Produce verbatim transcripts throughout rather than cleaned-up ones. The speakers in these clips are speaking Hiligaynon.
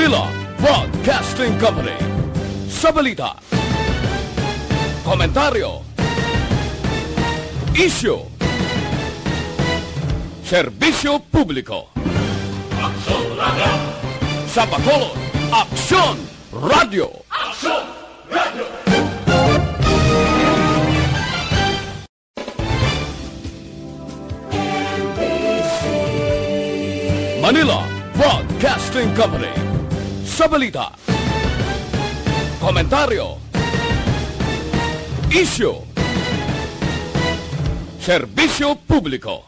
Manila Broadcasting Company. Sa balita, komentaryo, isyu, serbisyo publiko. Aksyon Radio. Sa Bacolod, Aksyon Radio. Aksyon Radio. Manila Broadcasting Company. Sa balita, komentaryo, isyu, serbisyo publiko.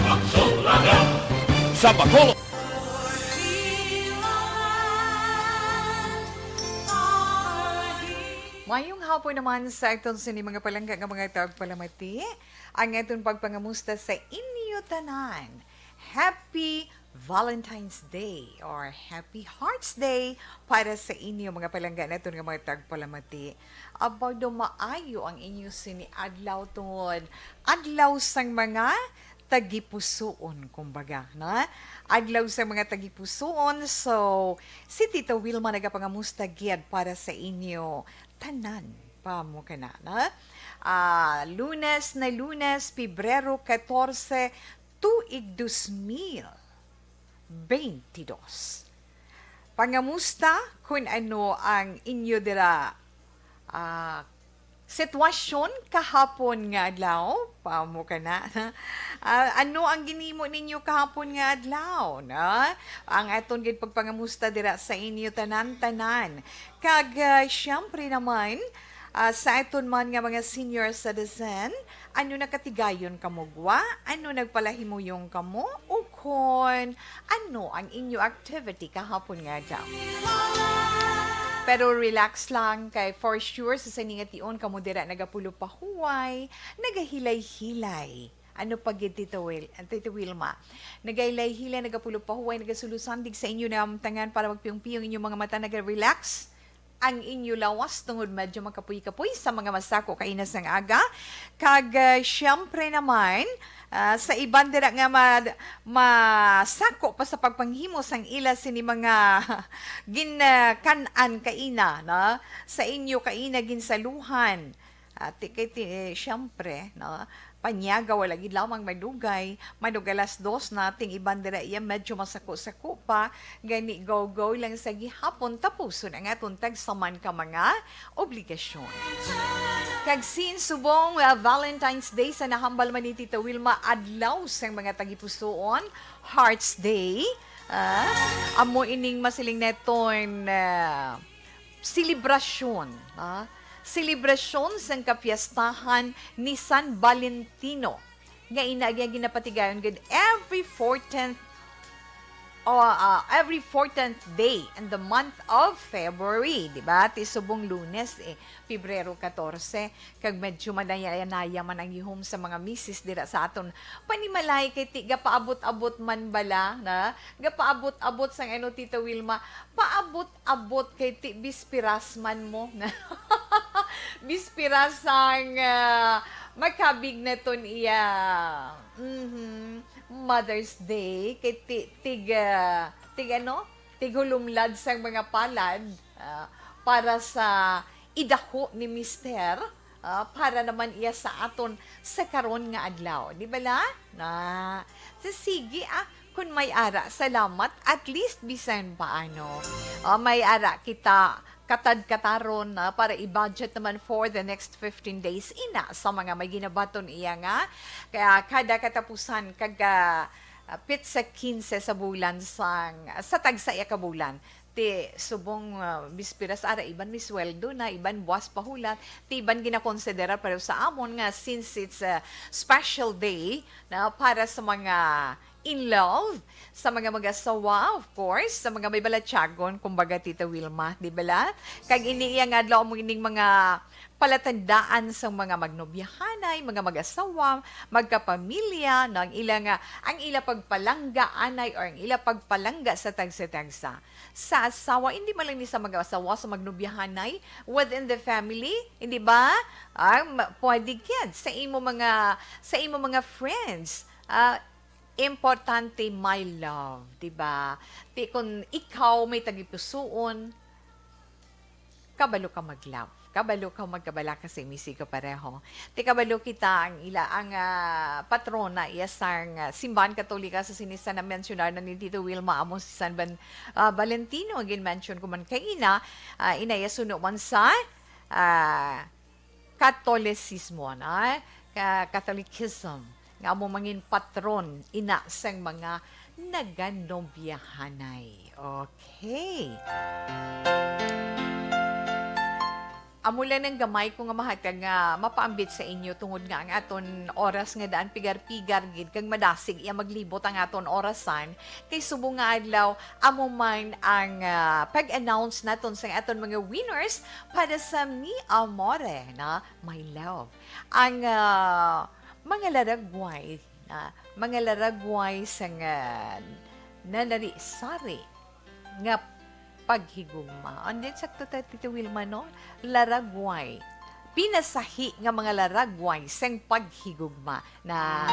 Aksyon Radio. Sa Bacolod. Mayong hapon naman sa aton sini mga palangga nga mga tagpalamati. Ang aton pagpangamusta sa inyo tanan. Happy Valentine's Day or Happy Hearts Day para sa inyo mga palangga naton nga mga tagpalamati. Abaw daw maayo ang inyo sini adlaw tungod adlaw sang mga tagipusuon, kumbaga, na adlaw sa mga tagipusuon. So, si Tita Wilma nagapangamusta gid para sa inyo tanan. Pamo ka na, na? Ah, Lunes na Lunes, Pebrero katorse, tuig dos mil beintidos. Pangamusta kun ano ang inyo dira, ah, sitwasyon kahapon nga adlaw? Pamo ka na. Ah, ano ang ginimo ninyo kahapon nga adlaw, na? Ang aton gid pagpangamusta dira sa inyo tanan-tanan. Kag, ah, siyempre naman, ah, sa aton man nga mga senior citizen, ano, nakatigayon kamo gwa? Ano, nagpalahimuyong kamo? Ukon ano ang inyo activity kahapon nga adlaw? Pero relax lang, kay for sure sa sini nga tion kamo dira nagapulo pahuway, nagahilay-hilay. Ano pa gid, Tito Wil-, Tito Wilma? Nagahilay-hilay, nagapulo pahuway, nagasulo-sandig sa inyo na tanan para magpiyong-piyong inyong mga mata, naga-relax ang inyo lawas tungod medyo makapuy-kapuy sa mga masako kaina sang aga. Kag, ah, siyempre naman, ah, sa iban dira nga ma-, masako pa sa pagpanghimo sang ila sini mga gin-, ah, kan-an kaina, no? Sa inyo kaina ginsaluhan. Ah, ti-, kay ti-, eh, siyempre, no? Panyaga, wala gid lamang madugay, manug alas dos na, ting iban dira iya medyo masako-sako pa, gani go-go lang sa gihapon, tapuson ang aton tagsa man ka mga obligasyon. Kag since subong, ah, Valentine's Day sa nahambal man ni Tita Wilma, adlaw sang mga tagipusoon, Hearts Day, ah, amo ining masiling naton, ah, selebrasyon, ah, selebrasyon sang kapiestahan ni San Valentino, nga ina nga ginapatigayon gid every fourteenth, o, ah, every fourteenth day in the month of February, di ba? Ti subong Lunes, eh, Pebrero katorse, kag medyo manaya-naya man ang gihom sa mga misis dira sa aton panimalay, kay ti gapaabot-abot man bala, na? Gapaabot-abot sang ano, Tita Wilma? Paabot-abot kay ti bispiras man mo. Bispiras sang, ah, makabig naton iya. Mhm. Mother's Day, kay ti-, tig, ah, tig ano? Tighulumlad sang mga palad, ah, para sa idaho ni Mister, ah, para naman iya sa aton sa karon nga adlaw. Di bala? Na, sa sige, ah, kun may ara, salamat, at least bisan paano. Ah, may ara kita katad-kataron, ah, para i-budget naman for the next fifteen days. Ina, sa mga may ginabaton iya nga, kaya kada katapusan, kag, ah, ah, pitsa kinse sa bulan sang, sa tagsa iya ka bulan. Ti subong, ah, bispiras, ara, iban may sweldo na, iban buwas pa hulat, ti iban ginakonsidera, pero sa amon nga, since it's a special day na para sa mga in love, sa mga mag-asawa, of course, sa mga may balatyagon, kumbaga, Tita Wilma, di bala? Kag ini iya nga adlaw, amo ining mga palatandaan sang mga magnobyahanay, mga mag-asawa, magkapamilya, no, ang ila nga, ang ila pagpalangga anay or ang ila pagpalangga sa tagsa-tagsa. Sa asawa, hindi man lang ni sa mag-asawa, sa magnobyahanay, within the family, hindi ba? Ah, ma-, pwede gid sa imo mga, sa imo mga friends. Ah, Importante, my love, di ba? Ti, kung ikaw may tagipusuon, kabalo ka mag-love. Kabalo ka magkabalaka sa imong sigo pareho. Ti kabalo kita ang ila, ang, ah, patrona iya sang, ah, Simbahan Katolika sa sini sa na-mensionar na ni Tito Wilma amo si San Ban-, ah, Valentino, gin-mention ko man kaina, ah, ina iya suno man sa, ah, Katolisismo, na, ka-, Catholicism, nga amo mangin patron ina sang mga naganobyahanay. Okay. Amo lang ang gamay ko nga mahatag nga mapaambit sa inyo, tungod nga ang aton oras nga daan pigar-pigar gid kag madasig iya maglibot ang aton orasan, kay subong nga adlaw amo man ang, ah, pag-announce naton sa aton mga winners para sa Mi Amore, na, my love. Ang, ah, mga laragway, ah, mga laragway sang nanari-sari nga paghigugma. And then, sakto ta, Tito Wilma, no? Laragway. Pinasahi nga mga laragway sang paghigugma na.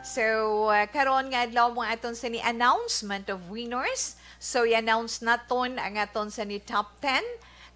So, ah, karon nga adlaw mo aton sini announcement of winners. So, i-announce naton ang aton sini top ten.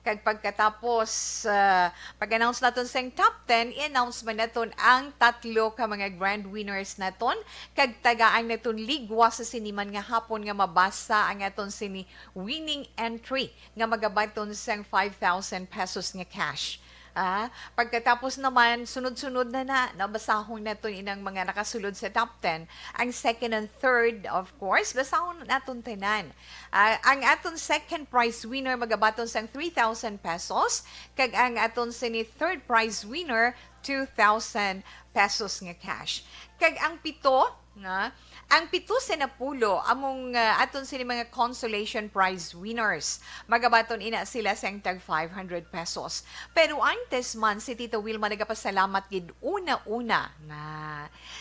Kag pagkatapos, ah, pag-announce naton sang top ten, i-announce man naton ang tatlo ka mga grand winners naton. Kag tagaan naton ligwa sa sini man nga hapon nga mabasa ang aton sini winning entry nga magabaton sang five thousand pesos nga cash. Ah, pagkatapos naman, sunod-sunod na na, nabasahon naton inang mga nakasulod sa top ten. Ang second and third, of course, basahon naton tanan. Ah, ang aton second prize winner magabaton sang three thousand pesos, kag ang aton sini third prize winner, two thousand pesos nga cash. Kag ang pito, nga, ang pito sa napulo among, ah, aton sini mga consolation prize winners. Magabaton ina sila sang tag five hundred pesos. Pero antes man, si Tito Wilma nagapasalamat gid una-una nga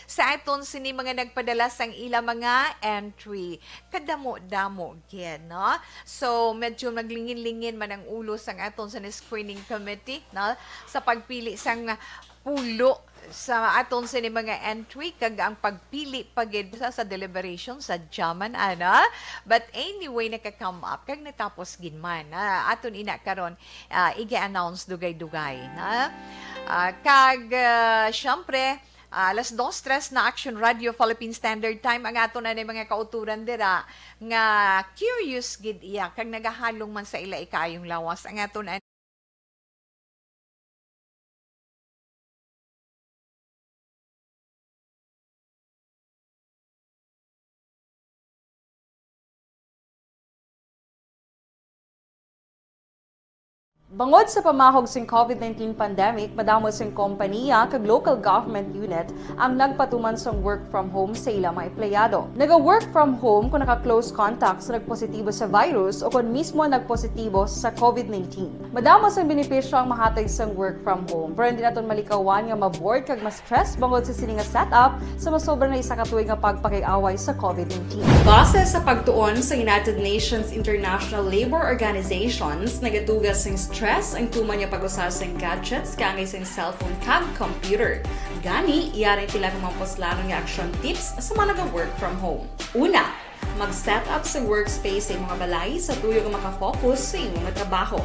sa aton sini mga nagpadala sang ila mga entry. Kadamo-damo gid, no? So, medyo naglingin-lingin man ang ulo sang aton sa screening committee, no? Sa pagpili sang pulo sa aton sini mga entry, kag ang pagpili pa gid sa, sa deliberation sa jaman, ana. But anyway, naka-come up kag natapos gid man. Ah, aton ina karon, ah, igi-announce dugay-dugay, na. Ah, kag, ah, syempre, ah, alas dos tres na, Action Radio Philippine Standard Time ang aton anay mga kauturan dira nga curious gid iya kag nagahalong man sa ila ikayong lawas ang aton an- Bangod sa pamahog sing COVID nineteen pandemic, madamo sing kompanya kag local government unit ang nagpatuman sang work from home sa ila mga empleyado. Naga-work from home kon naka-close contact sa nagpositibo sa virus o kon mismo nagpositibo sa COVID nineteen. Madamo sang benepisyo ang mahatag sang work from home, pero hindi naton malikawan nga ma-bored kag ma-stress bangod sa sini nga setup sa masobra na isa ka tuig nga pagpakig-away sa COVID nineteen. Base sa pagtuon sa United Nations International Labour Organizations, nagatuga sing stress ang tuman nga pag-usa sing gadgets kaangay sing cellphone kag computer. Gani, yari sila nga mga puslanon nga action tips sa mga naga-work from home. Una, mag-set up sa workspace sa imong balay sa tuyo nga makafocus sa imong trabaho.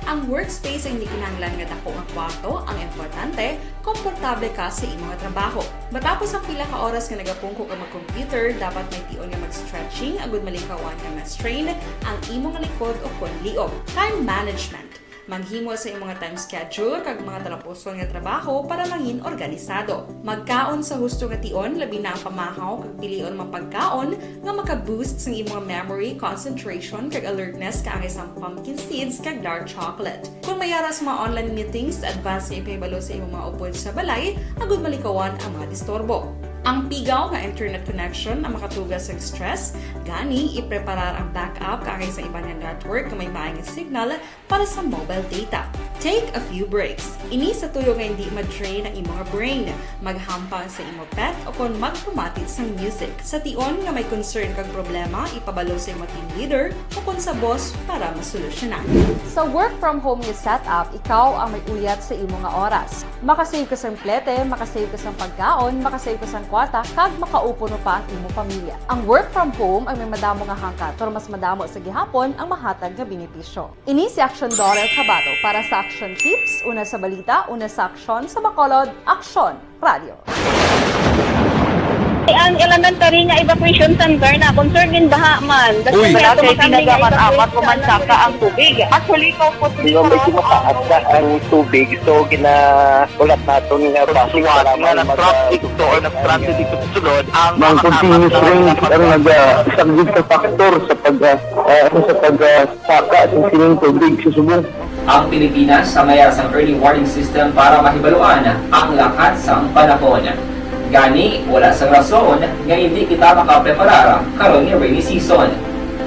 Ang workspace ay hindi kinahanglan nga dako nga kwarto, ang importante, komportable ka sa imong trabaho. Matapos ang pila ka oras nga nagapungko ka mag-computer, dapat may tion nga mag-stretching agud malikawan nga ma-strain ang imong likod o kon liog. Time management. Maghimo sa imong time schedule kag mga talapuson nga trabaho para mangin organisado. Magkaon sa husto nga tion, labi na ang pamahaw kag pilion mga pagkaon nga maka-boost sang imong memory, concentration, kag alertness kaangay sang pumpkin seeds kag dark chocolate. Kung may ara sa mga online meetings, advance nga ipahibalo sa imong mga upod sa balay agud malikawan ang mga disturbo. Ang pigaw nga internet connection ang makatuga sa stress, gani ipreparar ang backup kaangay sa iban nga network nga may maayong signal para sa mobile data. Take a few breaks. Ini sa tuyo nga hindi ma-drain ang imo nga brain. Maghampang sa imo pet o kon magpamati sang music. Sa tion nga may concern kag problema, ipabalo sa imo team leader o kon sa boss para masolusyonan. Sa work from home nga setup, ikaw ang may uyat sa imo nga oras. Makasave ka sang plete, makasave ka sang pagkaon, makasave ka sang kwarta, kag makaupo pa ang imo pamilya. Ang work from home ang may madamo nga hangkat, pero mas madamo sa gihapon ang mahatag nga benepisyo. Ini si Action Daughter Kabato para sa Action Tips, una sa balita, una sa aksyon, sa Bacolod, Aksyon Radio. Ang elementary nga evacuation center na concerned in baha man. Uy. Wala kay ginagaman amat ko man saka ang tubig. Actually, ikaw po. Di ba, medyo mataas na ang tubig, so ginaulat naton nga basi nga kailangan mag- traffic to or nag-transit dito sa sulod ang mga continuous rain ang nag-, ah, isang big factor sa pag, ah, ah, ano, sa pag, ah, saka sa sining tubig sa subong. Ang Pilipinas ang may sang early warning system para mahibaluan ang lakat sang panahon. Gani, wala sang rason nga hindi kita makapreparar karon nga rainy season.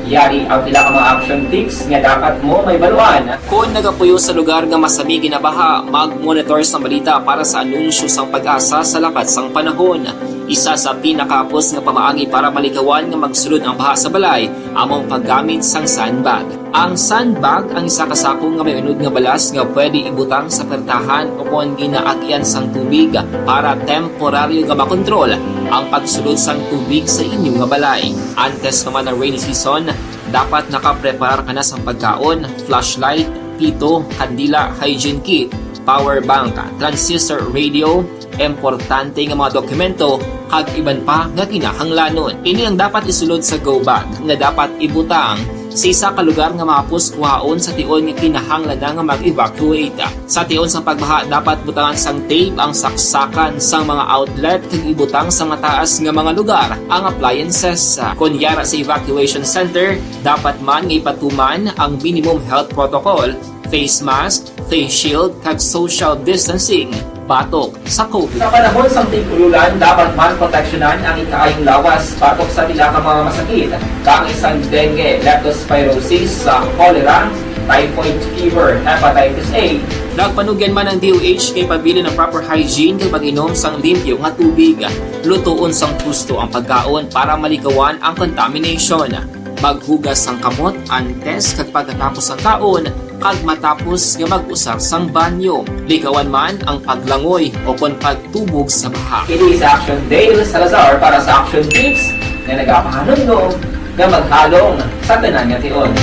Yari ang pila ka mga action tips nga dapat mo mahibaluan. Kon nagapuyo sa lugar nga masami ginabaha, mag-monitor sang balita para sa anunsyo sang PAGASA sa lakat sang panahon. Isa sa pinakahapos nga pamaagi para malikawan nga magsulod ang baha sa balay amo ang paggamit sang sandbag. Ang sandbag ang isa ka sako nga may unod nga balas nga pwede ibutang sa pertahan o kon ginaagyan sang tubig para temporaryo nga makontrol ang pagsulod sang tubig sa inyo nga balay. Antes pa man ang rainy season, dapat nakapreparar ka na sang pagkaon, flashlight, pito, kandila, hygiene kit, power bank, transistor radio, importante nga mga dokumento, kag iban pa nga kinahanglanon. Ini ang dapat isulod sa go bag nga dapat ibutang sa isa ka lugar nga mahapos kuhaon sa tion nga kinahanglan na nga mag-evacuate. Sa tion sang pagbaha, dapat butangan sang tape ang saksakan sang mga outlet kag ibutang sa mataas nga mga lugar ang appliances. Kon yara sa evacuation center, dapat man nga ipatuman ang minimum health protocol, face mask, face shield, kag social distancing batok sa COVID. Sa panahon sang tig-ululan, dapat man proteksyonan ang ikaayong lawas batok sa pila ka mga masakit, kaangay sang dengue, leptospirosis, sa cholera, typhoid fever, hepatitis A. Nagpanugyan man ang D O H nga ipabilin ang proper hygiene kag pag-inom sang limpyo nga tubig. Lutoon sang husto ang pagkaon para malikawan ang contamination. Maghugas sang kamot antes kag pagkatapos sang kaon, kag matapos nga mag-usar sang banyo. Likawan man ang paglangoy o kon pagtubog sa baha. Ini si Action Dale Salazar para sa Action Tips nga nagapahanumdom nga maghalong sa tanan nga tion.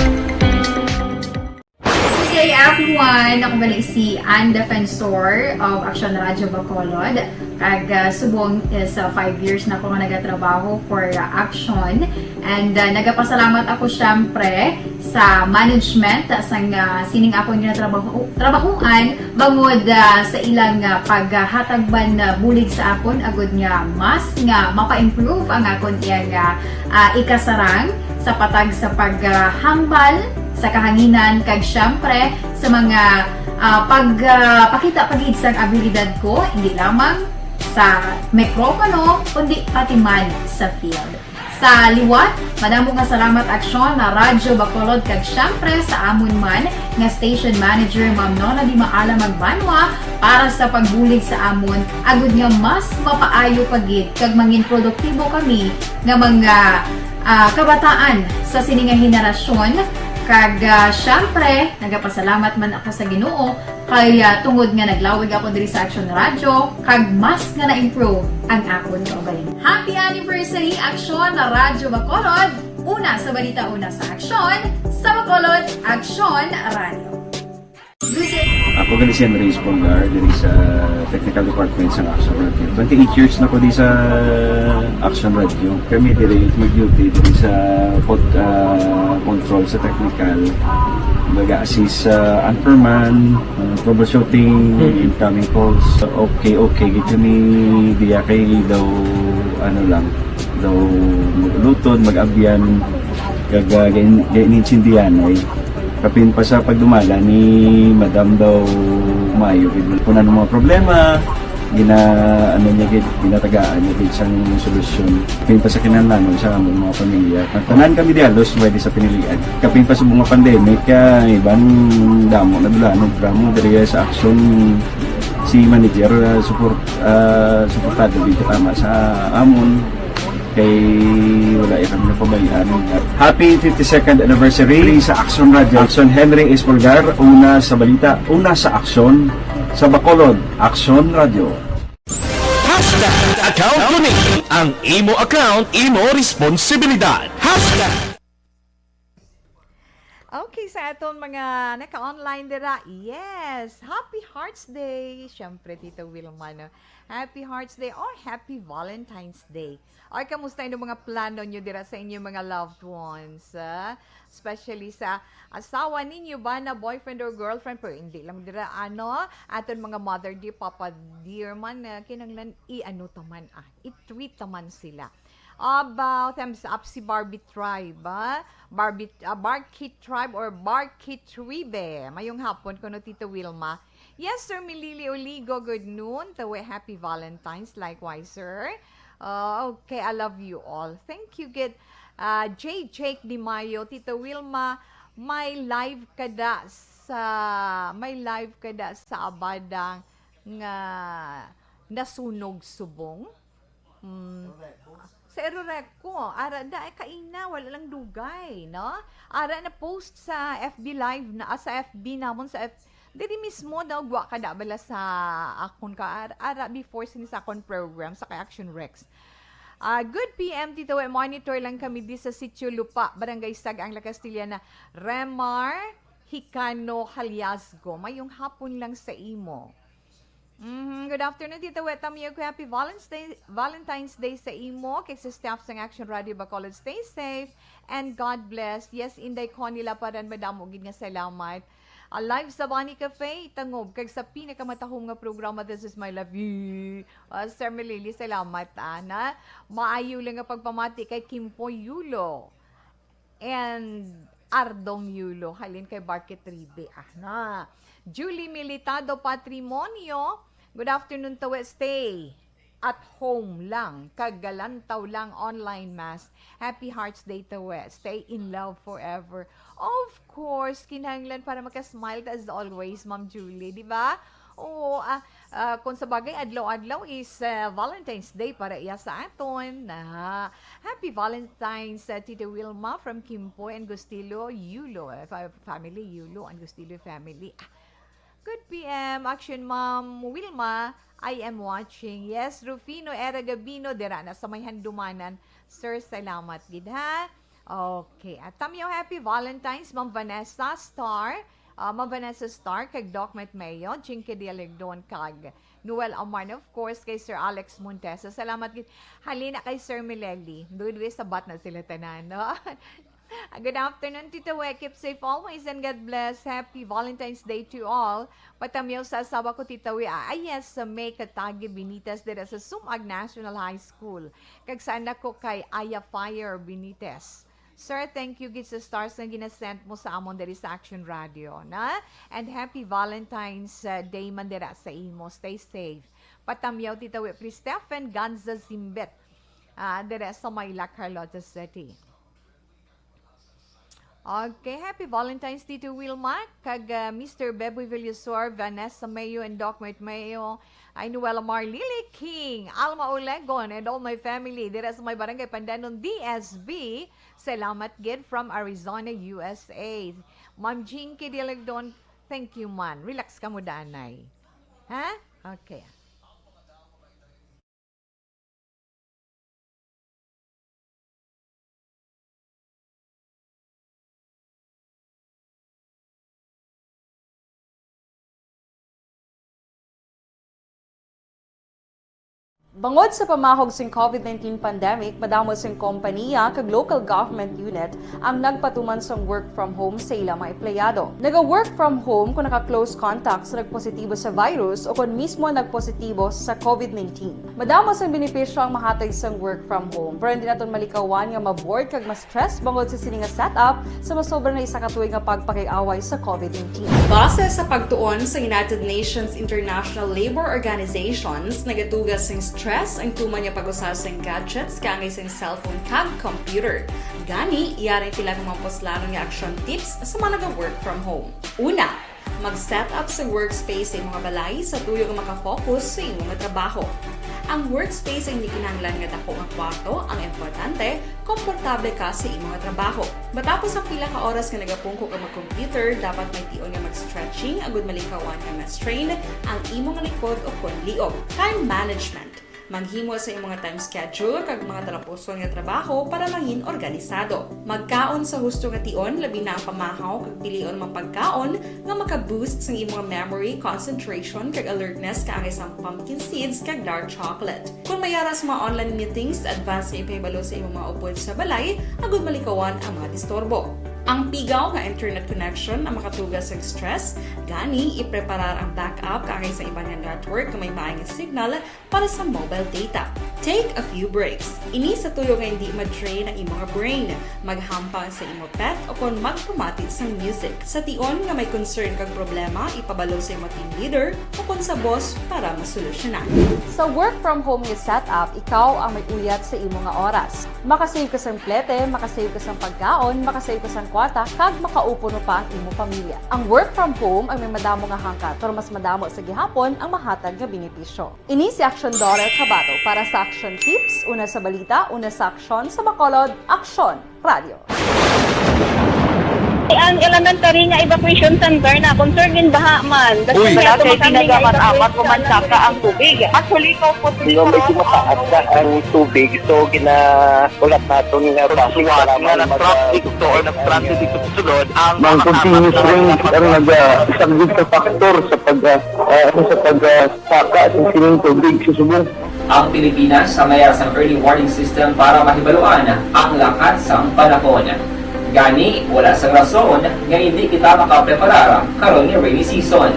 Good day, everyone. Ako gali si Ann Defensor of Action Radio Bacolod. Kag, ah, subong is, ah, five years na ako nga nagatrabaho for, ah, Action. And, ah, nagapasalamat ako, syempre, sa management, ah, sang, ah, sining akon nga trabaho, trabahuan, bangod, ah, sa ilang, ah, paghatag man, ah, bulig sa akon, agud nga mas nga mapa-improve ang akon iyang, ah, ah, ikasarang sa patag sa paghambal sa kahanginan, kag, syempre, sa mga, ah, pag, ah, pakita pa gid sang abilidad ko, hindi lamang sa mikropono, kundi pati man sa field. Sa liwat, madamo nga salamat, Aksyon na Radyo Bacolod, kag, syempre, sa amon man nga station manager, Ma'am Nona Di Maala Magbanwa, para sa pagbulig sa amon, agud nga mas mapaayo pa gid kag mangin produktibo kami nga mga, ah, kabataan sa sini nga henerasyon. Kag, ah, syempre, nagapasalamat man ako sa Ginoo kay, ah, tungod nga naglawig ako diri sa Action Radio, kag mas nga na-improve ang akon kaugalingon. Happy anniversary, Action na Radyo Bacolod! Una sa balita, una sa aksyon, sa Bacolod, Action Radio. Good day. Ako gali si Andres Polgar, diri sa technical department sa Action Radio. Twenty-eight years na ko di sa Action Radio. Kami diri mag-duty diri sa pod-, ah, control sa technical. Nag-assist sa anchorman, ah, troubleshooting, incoming calls. Okay, okay, gid kami diya kay daw, ano lang, daw maglutod, mag-abyan, kag, ah, gain-, gainintindihan ay. Kapin pa sa pagdumala ni Madam daw maayo gid. Kung ano mga problema, Gina-, ano niya gid, ginatagaan niya gid sang solusyon. Kapin pa sa kinahanglanon sa among mga pamilya. Tanan kami di halos pwede sa pinilian. Kapin pa sa mga pandemic, ah, iban damo na dulanon, programa diri sa Aksyon, si manager, ah, support, ah, suportado gid tama sa amon. Kay wala iya kami napabayaan. Happy fifty-second anniversary sa Aksyon Radio. Aksyon, Henry Espolgar, una sa balita, una sa aksyon, sa Bacolod, Aksyon Radio. Hashtag account ko ni. Ang imo account, imo responsibilidad. Hashtag. Okay, sa aton mga naka-online dira, yes! Happy Hearts Day! Siyempre, Tita Wilma, no? Happy Hearts Day or Happy Valentine's Day. Or kamusta yung mga plano nyo dira sa inyong mga loved ones? Ah? Especially sa asawa ninyo ba na boyfriend or girlfriend? Pero hindi lang dira, ano, aton mga mother dear, papa dear man, ah, kinanglan i-ano taman, ah, i-treat taman sila. About, thumbs up si Barbie Tribe, ah? Barbie, ah, Barkit Tribe or Barkit Tribe. Mayong hapon, kuno Tita Wilma. Yes, Sir Milili Oligo, good noon. Tawi, happy Valentine's. Likewise, sir. Ah, okay, I love you all. Thank you, good. Ah, J Jake Di Mayo, Tita Wilma, may live kada sa, may live kada sa Abada nga nasunog subong. Hmm. Sa Eroreco, ara da ay kaina, wala lang dugay, no? Ara na post sa F B Live, na, ah, sa F B namon, sa F, diri mismo daw, gwa ka da bala sa akon ka, ar-, ara before sini sa akon program, sa kay Action Rex. Ah, good P M, Tito, eh, monitor lang kami di sa Sitio Lupa, Barangay Sag-ang, La Castellana. Remar Hicano Haliasgo, mayong hapon lang sa imo. Mhm. Good afternoon, Tita Wet. Tamiyo ko, happy Valentine's Day, Valentine's Day sa imo, kay sa staff sang Action Radio Bacolod. Stay safe and God bless. Yes, Inday Connie Laparan, madamo gid nga salamat. Ah, live sa Bani Cafe, Tangob, kag sa pinakamatahom nga programa, This Is My Life. Yee! Ah, Sir Melili, salamat, ah, na maayo lang nga pagpamati kay Kimpoy Yulo and Ardong Yulo, halin kay Barkit Ribe, ah, na. Julie Militado Patrimonio, good afternoon, Tawe. Stay at home lang, kag galantaw lang, online mass. Happy Hearts Day, Tawe. Stay in love forever. Of course, kinahanglan para makasmile ta as always, Ma'am Julie, di ba? Oo, ah, ah, kung sa bagay, adlaw-adlaw is, ah, Valentine's Day para iya sa aton. Ah, happy Valentine's, ah, Tita Wilma from Kimpoy and Gustilo, Yulo, eh, fa-, family, Yulo and Gustilo family. Ah, good P M, Action Ma'am Wilma, I am watching. Yes, Rufino Era Gabino, dira na sa may handumanan. Sir, salamat gid, ha? Okay. At Tamyo, happy Valentine's, Ma'am Vanessa Star. Ah, Ma'am Vanessa Star, kag Doc Matt Mayo, Jinky Dialigdon, kag Noel Amar, and of course, kay Sir Alex Montesa. Salamat gid. Halina kay Sir Mileli. Duwi-duwi sabat na sila tanan, no? Good afternoon, Tita We. Keep safe always and God bless. Happy Valentine's Day to all. Patamyaw sa asawa ko, Tita We. Ah, ah, yes, sa May Katagi Benitez, dira sa Sumag National High School. Kag sa anak ko kay Aya Fire Benitez. Sir, thank you gid sa stars nga ginasend mo sa amon diri sa Action Radio, na? And happy Valentine's, uh, Day man dira sa imo. Stay safe. Patamyaw, Tita We, Pri Stephen Ganza Zimbet, ah, dira sa Mayla, Carlota City. Okay, happy Valentine's, Tito Wilma, kag, uh, Mister Beboy Villasor, Vanessa Mayo, and Doc Mart Mayo. Ay, Noel Amar, Lily King, Alma Olegon, and all my family dira sa may Barangay Pandanon, D S B. Salamat gid from Arizona, U S A. Ma'am Jinky Dialigdon, thank you, man. Relax ka mo, danay. Ha? Okay. Bangod sa pamahog sing COVID nineteen pandemic, madamo sing kompaniya kag local government unit ang nagpatuman sang work from home sa ila mga empleyado. Naga-work from home kung naka-close contact sa nagpositibo sa virus o kon mismo nagpositibo sa COVID nineteen. Madamo sang benepisyo ang mahatag sang work from home, pero hindi naton malikawan nga ma-bored kag ma-stress bangod sa sini nga setup sa masobra na isa ka tuig nga pagpakig-away sa COVID nineteen. Base sa pagtuon sa United Nations International Labour Organizations, nagatuga sing stress ang tuman nga pag-usa sing gadgets kaangay sing cellphone kag computer. Gani, yari ang pila ka mga puslanon nga action tips sa mga naga-work from home. Una, mag-set up sa workspace sa imong balay sa tuyo nga makafocus sa imong trabaho. Ang workspace ay hindi kinahanglan nga dako nga kwarto. Ang importante, komportable ka sa imong trabaho. Matapos ang pila ka oras nga nagapungko ka mag-computer, dapat may tion nga mag-stretching agud malikawan nga ma-strain ang imong likod o kon liog. Time management. Maghimo sa imong time schedule kag mga talapuson nga trabaho para mangin organisado. Magkaon sa husto nga tion, labi na ang pamahaw kag pilion man pagkaon nga maka-boost sang imong memory, concentration, kag alertness kaangay sang pumpkin seeds kag dark chocolate. Kung may ara sa mga online meetings, advance nga ipahibalo sa imong mga upod sa balay agud malikawan ang mga disturbo. Ang pigaw nga internet connection ang makatuga sa stress, gani ipreparar ang backup kaangay sa iban nga network nga may maayong signal para sa mobile data. Take a few breaks. Ini sa tuyo nga hindi ma-drain ang imong brain. Maghampang sa imo pet o kon magpamati sang music. Sa tion nga may concern kag problema, ipabalo sa imo team leader o kon sa boss para masolusyonan. Sa work from home nga setup, ikaw ang may uyat sa imo nga oras. Makasave ka sang plete, makasave ka sang pagkaon, makasave ka sang kwarta, kag makaupo no pa ang imo pamilya. Ang work from home ay may madamo nga hangkat, pero mas madamo sa gihapon ang mahatag nga benepisyo. Ini si Action Daughter Kabato para sa Action Tips, una sa balita, una sa aksyon, sa Bacolod, Aksyon Radio. Ang elementary nga evacuation center na concern in baha man. Uy! Wala kay ginagamit-amat o mansaka ang tubig. Actually, ikaw po, medyo mataas na ang tubig, so ginahulat naton nga traffic para nga mag-, traffic to or nag-transit dito sa sulod ang mga continuous rain ang nag-, ah, isang big factor sa pag, ah, ah, sa pag, ah, saka sa sining tubig sa subong. Ang Pilipinas ang may sang early warning system para mahibaluan ang lakat sang panahon. Gani, wala sang rason nga hindi kita makapreparar karon nga rainy season.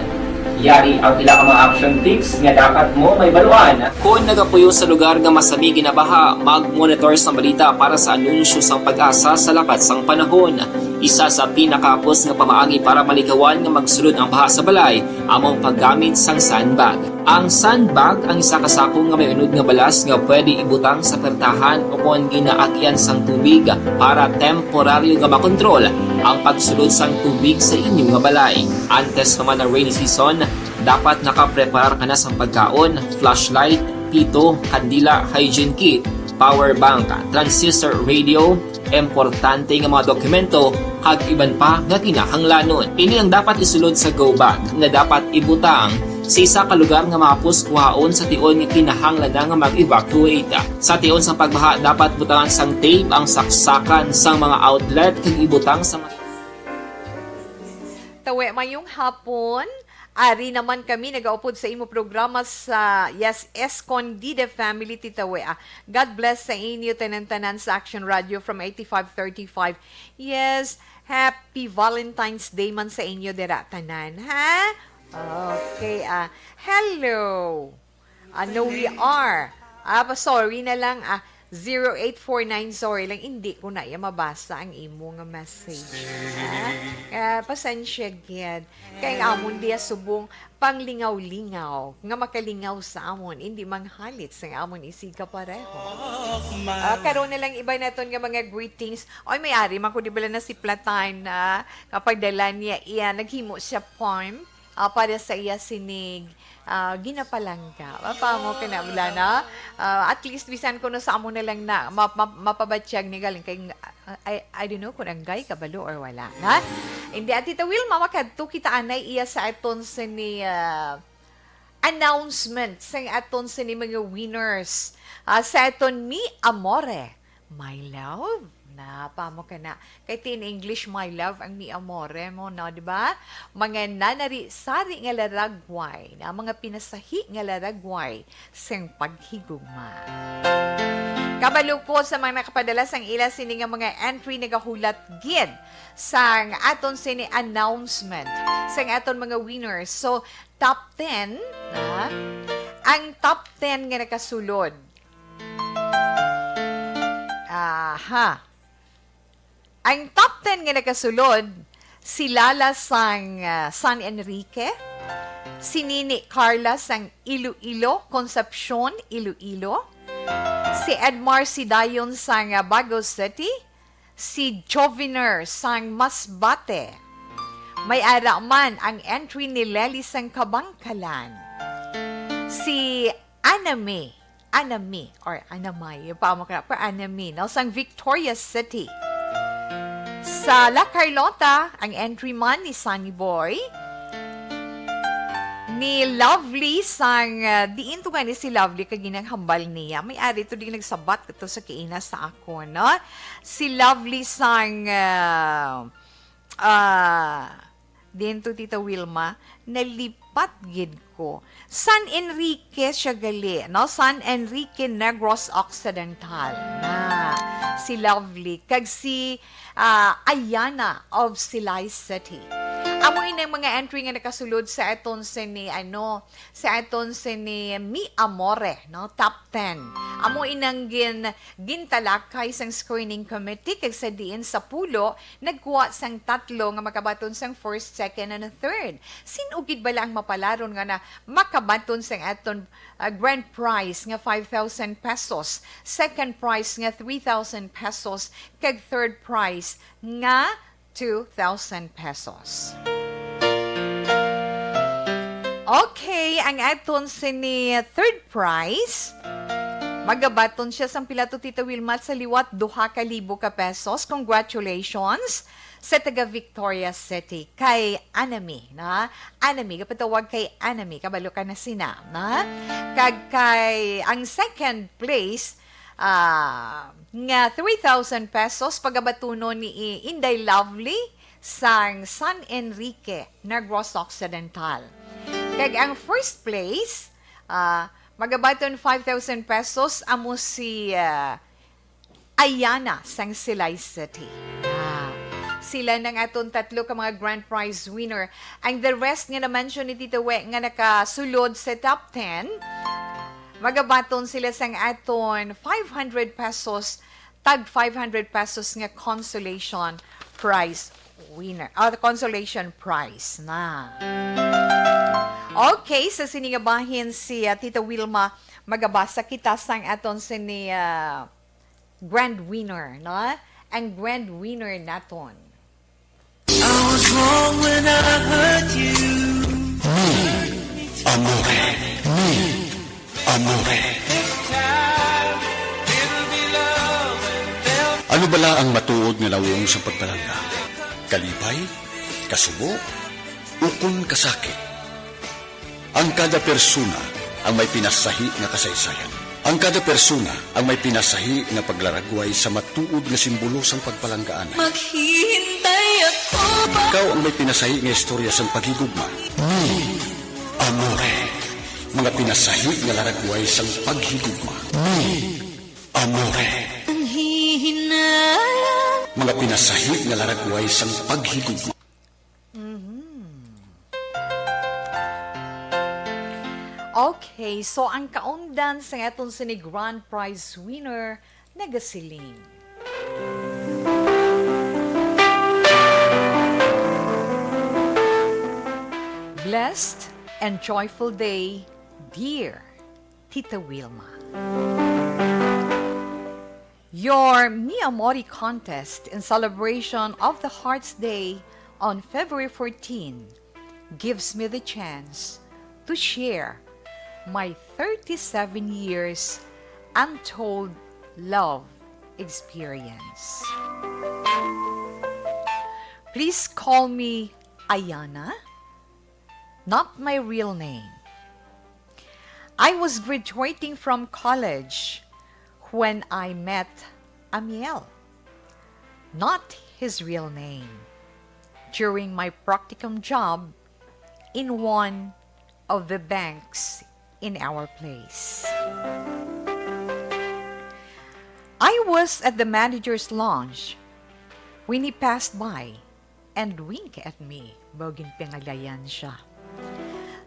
Yari ang pila ka mga action tips nga dapat mo mahibaluan. Kon nagapuyo sa lugar nga masami ginabaha, mag-monitor sang balita para sa anunsyo sang PAGASA sa lakat sang panahon. Isa sa pinakahapos nga pamaagi para malikawan nga magsulod ang baha sa balay amo ang paggamit sang sandbag. Ang sandbag ang isa ka sako nga may unod nga balas nga pwede ibutang sa pertahan o kon ginaagyan sang tubig para temporaryo nga makontrol ang pagsulod sang tubig sa inyo nga balay. Antes naman ang rainy season, dapat nakapreparar ka na sang pagkaon, flashlight, pito, kandila, hygiene kit, power bank, transistor radio, importante nga mga dokumento, kag iban pa nga kinahanglanon. Ini ang dapat isulod sa go bag nga dapat ibutang sa isa ka lugar nga mahapos kuhaon sa tion nga kinahanglan na nga mag-evacuate. Sa tion sang pagbaha, dapat butangan sang tape ang saksakan sang mga outlet kag ibutang sa mga Tawe, mayong hapon. Ari naman kami nagaupod sa imo programa sa, yes, Escondida Family, Tita Wea. God bless sa inyo tanan-tanan sa Action Radio from eighty-five thirty-five. Yes, happy Valentine's Day man sa inyo dira tanan, ha? Okay, ah, hello. Ano we are? Ah, pa, sorry na lang, ah, zero eight four nine, sorry lang, hindi ko na iya mabasa ang imo nga message. Ah, ah, pasensya gid. Kay ang amon diya subong panglingaw-lingaw, nga makalingaw sa amon, hindi manghalit sa amon isig kapareho. Ah, karon na lang iba naton nga mga greetings. Oy, may ari man ko di bala na si Platan, ah, kapag dala niya iya, naghimo siya poem, ah, para sa iya sinig, ah, ginapalangga. Mapamo ka na bala, no? Ah, at least, bisan kuno sa amo na lang na ma-, ma-, mapabatyag ni galing kay, ah, I, I don't know kung anggay kabalo or wala, na? Hindi, Ate Tita Wilma, makadto kita anay iya sa aton sini, ah, announcement sa aton sini mga winners. Ah, sa aton Mi Amore, My Love. Na, pamo ka na. Kay ti in English, my love, ang mi amore mo, no, di ba? Mga nanari-sari nga laragway, na mga pinasahi nga laragway sang paghigugma. Kabalo ko sa mga nakapadala sang ila sini nga mga entry, nagahulat gid sang aton sini announcement sang aton mga winners. So, top ten, ha? Ang top ten nga nakasulod. Aha. Ang top ten nga nakasulod, si Lala sang, ah, San Enrique, si Nini Carla sang Iloilo, Concepcion, Iloilo, si Edmar Sidayon sang, ah, Bago City, si Joviner sang Masbate. May ara man ang entry ni Lely sang Kabangkalan. Si Anami, Anami, or Anamay, yung pamo ka na, pero Anami, no? Sang Victoria City. Sa La Carlota, ang entry man ni Sunny Boy, ni Lovely sang, ah, diin to gani si Lovely kag ginang hambal niya. May ari to di nagsabat to sa kiina sa ako, no? Si Lovely sang, ah, ah, diin to, Tita Wilma, nalipat gid ko. San Enrique siya gali, no? San Enrique, Negros Occidental. Na, si Lovely. Kag si, ah, Ayana of Silay City. Amo ini ang mga entry nga nakasulod sa aton sini, ano, sa aton sini Mi Amore, no? Top ten. Amo inang gin-, gintalakay sang screening committee, kag sa diin sa pulo, nagkuha sang tatlo nga makabaton sang first, second, and third. Sin-o gid bala ang mapalaron nga na makabaton sang aton, ah, grand prize nga five thousand pesos, second prize nga three thousand pesos, kag third prize nga two thousand pesos. Okay, ang aton sini third prize, magabaton siya sang pila to, Tita Wilma, sa liwat duha ka libo ka pesos. Congratulations sa taga Victoria City, kay Anami, na? Anami, kapatawag kay Anami, kabalo ka na sina, na? Kag kay ang second place, ah, nga three thousand pesos pagabatunon ni I-, Inday Lovely sang San Enrique, Negros Occidental. Kag ang first place, ah, magabaton five thousand pesos amo si, ah, Ayana sang Silay City. Ah, sila nang aton tatlo ka mga grand prize winner. Ang the rest nga na-mention ni Tita We nga nakasulod sa top ten, magabaton sila sang aton five hundred pesos, tag five hundred pesos nga consolation prize winner. Ah, consolation prize na. Okay, sa sini nga bahin si, ah, Tita Wilma, magabasa kita sang aton sini, ah, grand winner, no? Ang grand winner naton. I was wrong when I hurt you. Mi amore, mi amore. Ano bala ang matuod nga lawong sa pagpalangga? Kalipay, kasubo, ukon kasakit? Ang kada persona ang may pinasahi nga kasaysayan. Ang kada persona ang may pinasahi nga paglaragway sa matuod nga simbolo sang pagpalanggaanay. Maghihintay ako ba? Ikaw ang may pinasahi nga istorya sang paghigugma. Mi amore. Mga pinasahi nga laragway sang paghigugma. Mi amore. Ang hihinayang. Mga pinasahi nga laragway sang paghigugma. Mhm. Okay, so ang kaundan sa aton sini grand prize winner nagasiling, "Blessed and joyful day, dear Tita Wilma. Your Mi Amore contest in celebration of the Heart's Day on February fourteen gives me the chance to share my thirty-seven years untold love experience. Please call me Ayana, not my real name. I was graduating from college when I met Amiel. not his real name, during my practicum job in one of the banks in our place. I was at the manager's lounge when he passed by and winked at me. Baw ginpangalayan siya.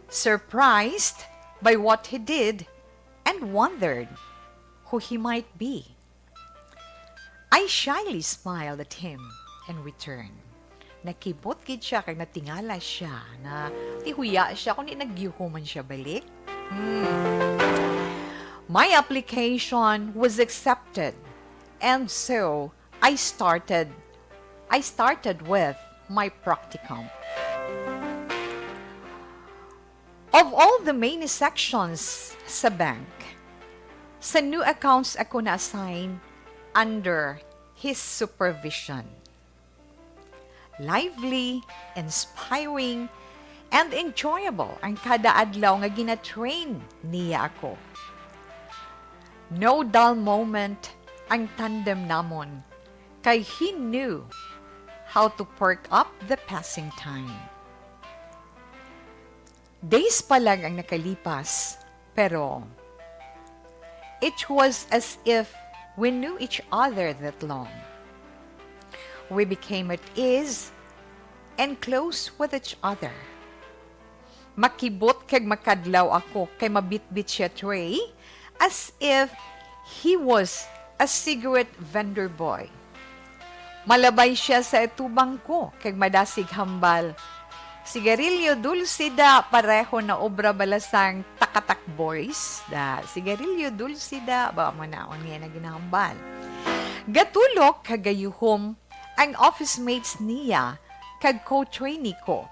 Surprised by what he did and wondered who he might be. I shyly smiled at him and returned. Nakibot gid siya kag natingala siya na tihuya siya kung di nagyuhuman siya balik. Hmm. My application was accepted, and so I started I started with my practicum. Of all the many sections sa bank, sa new accounts ako na-assign under his supervision. Lively, inspiring, and enjoyable ang kada adlaw nga gina-train niya ako. No dull moment ang tandem namon, kay he knew how to perk up the passing time. Days pa lang ang nakalipas, pero it was as if we knew each other that long. We became at ease and close with each other. Makibot kag makadlaw ako kay mabitbit siya tray as if he was a cigarette vendor boy. Malabay siya sa atubang ko kag madasig hambal, "Sigarilyo dulce da, pareho na obra bala sang Takatak Boys da. Sigarilyo dulce da," ba mo na, niya na ginahambal. Gatulok kag gayuhom ang office mates niya kag co-trainee ko.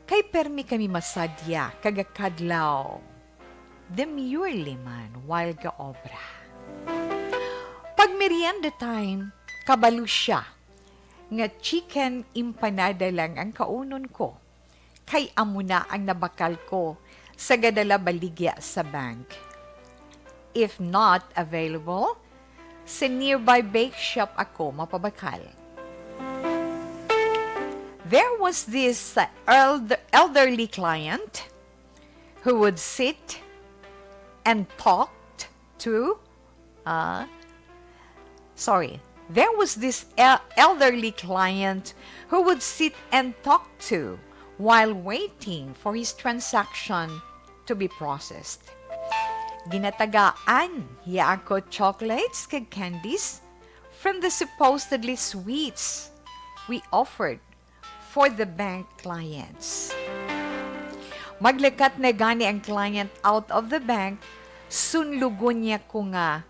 Kay permi kami masadya kag kadlaw. Demurely man, while gaobra. Pag merienda time, kabalo siya nga chicken empanada lang ang kaunon ko, kay amo na ang nabakal ko sa gadala baligya sa bank. If not available, sa nearby bake shop ako mapabakal. There was this, uh, eld-, elderly client who would sit and talked to, uh, sorry, there was this el-, elderly client who would sit and talk to while waiting for his transaction to be processed. Ginatagaan niya ako chocolates kag candies from the supposedly sweets we offered for the bank clients. Maglakat na gani ang client out of the bank, sunlugon niya ko nga,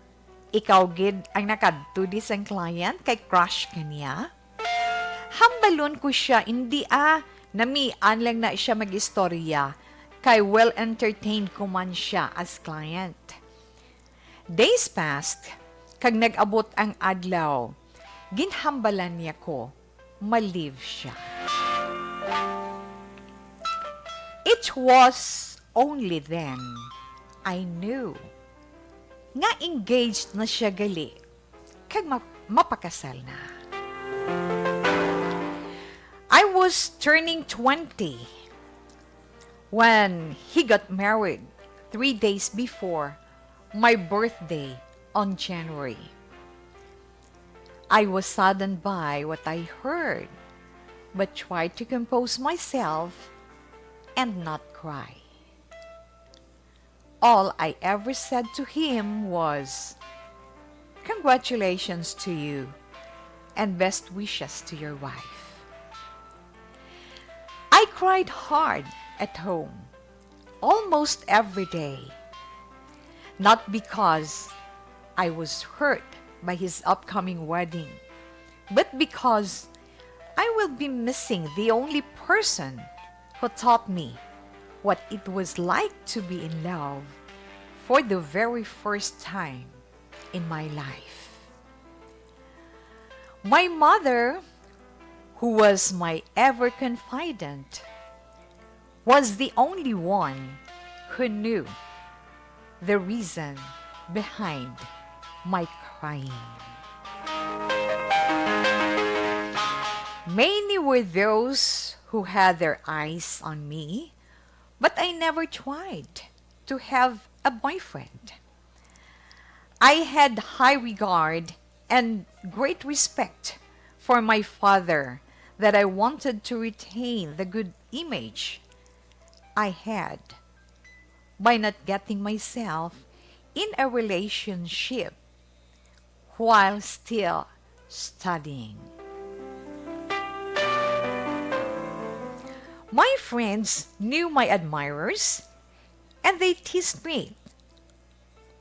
"Ikaw gid ang nakadto di sang client kay crush ka niya?" Hambalon ko siya, "Indi ah, namian lang na siya mag-istorya, kay well entertained ko man siya as client." Days passed, kag nag-abot ang adlaw. Ginhambalan niya ko, ma-leave siya. It was only then I knew nga engaged na siya gali, kag ma-, mapakasal na. I was turning twenty when he got married three days before my birthday on January. I was saddened by what I heard, but tried to compose myself and not cry. All I ever said to him was, "Congratulations to you, and best wishes to your wife." I cried hard at home, almost every day. Not because I was hurt by his upcoming wedding, but because I will be missing the only person who taught me what it was like to be in love for the very first time in my life. My mother, who was my ever confidant, was the only one who knew the reason behind my crying. Many were those who had their eyes on me, but I never tried to have a boyfriend. I had high regard and great respect for my father that I wanted to retain the good image I had by not getting myself in a relationship while still studying. My friends knew my admirers, and they teased me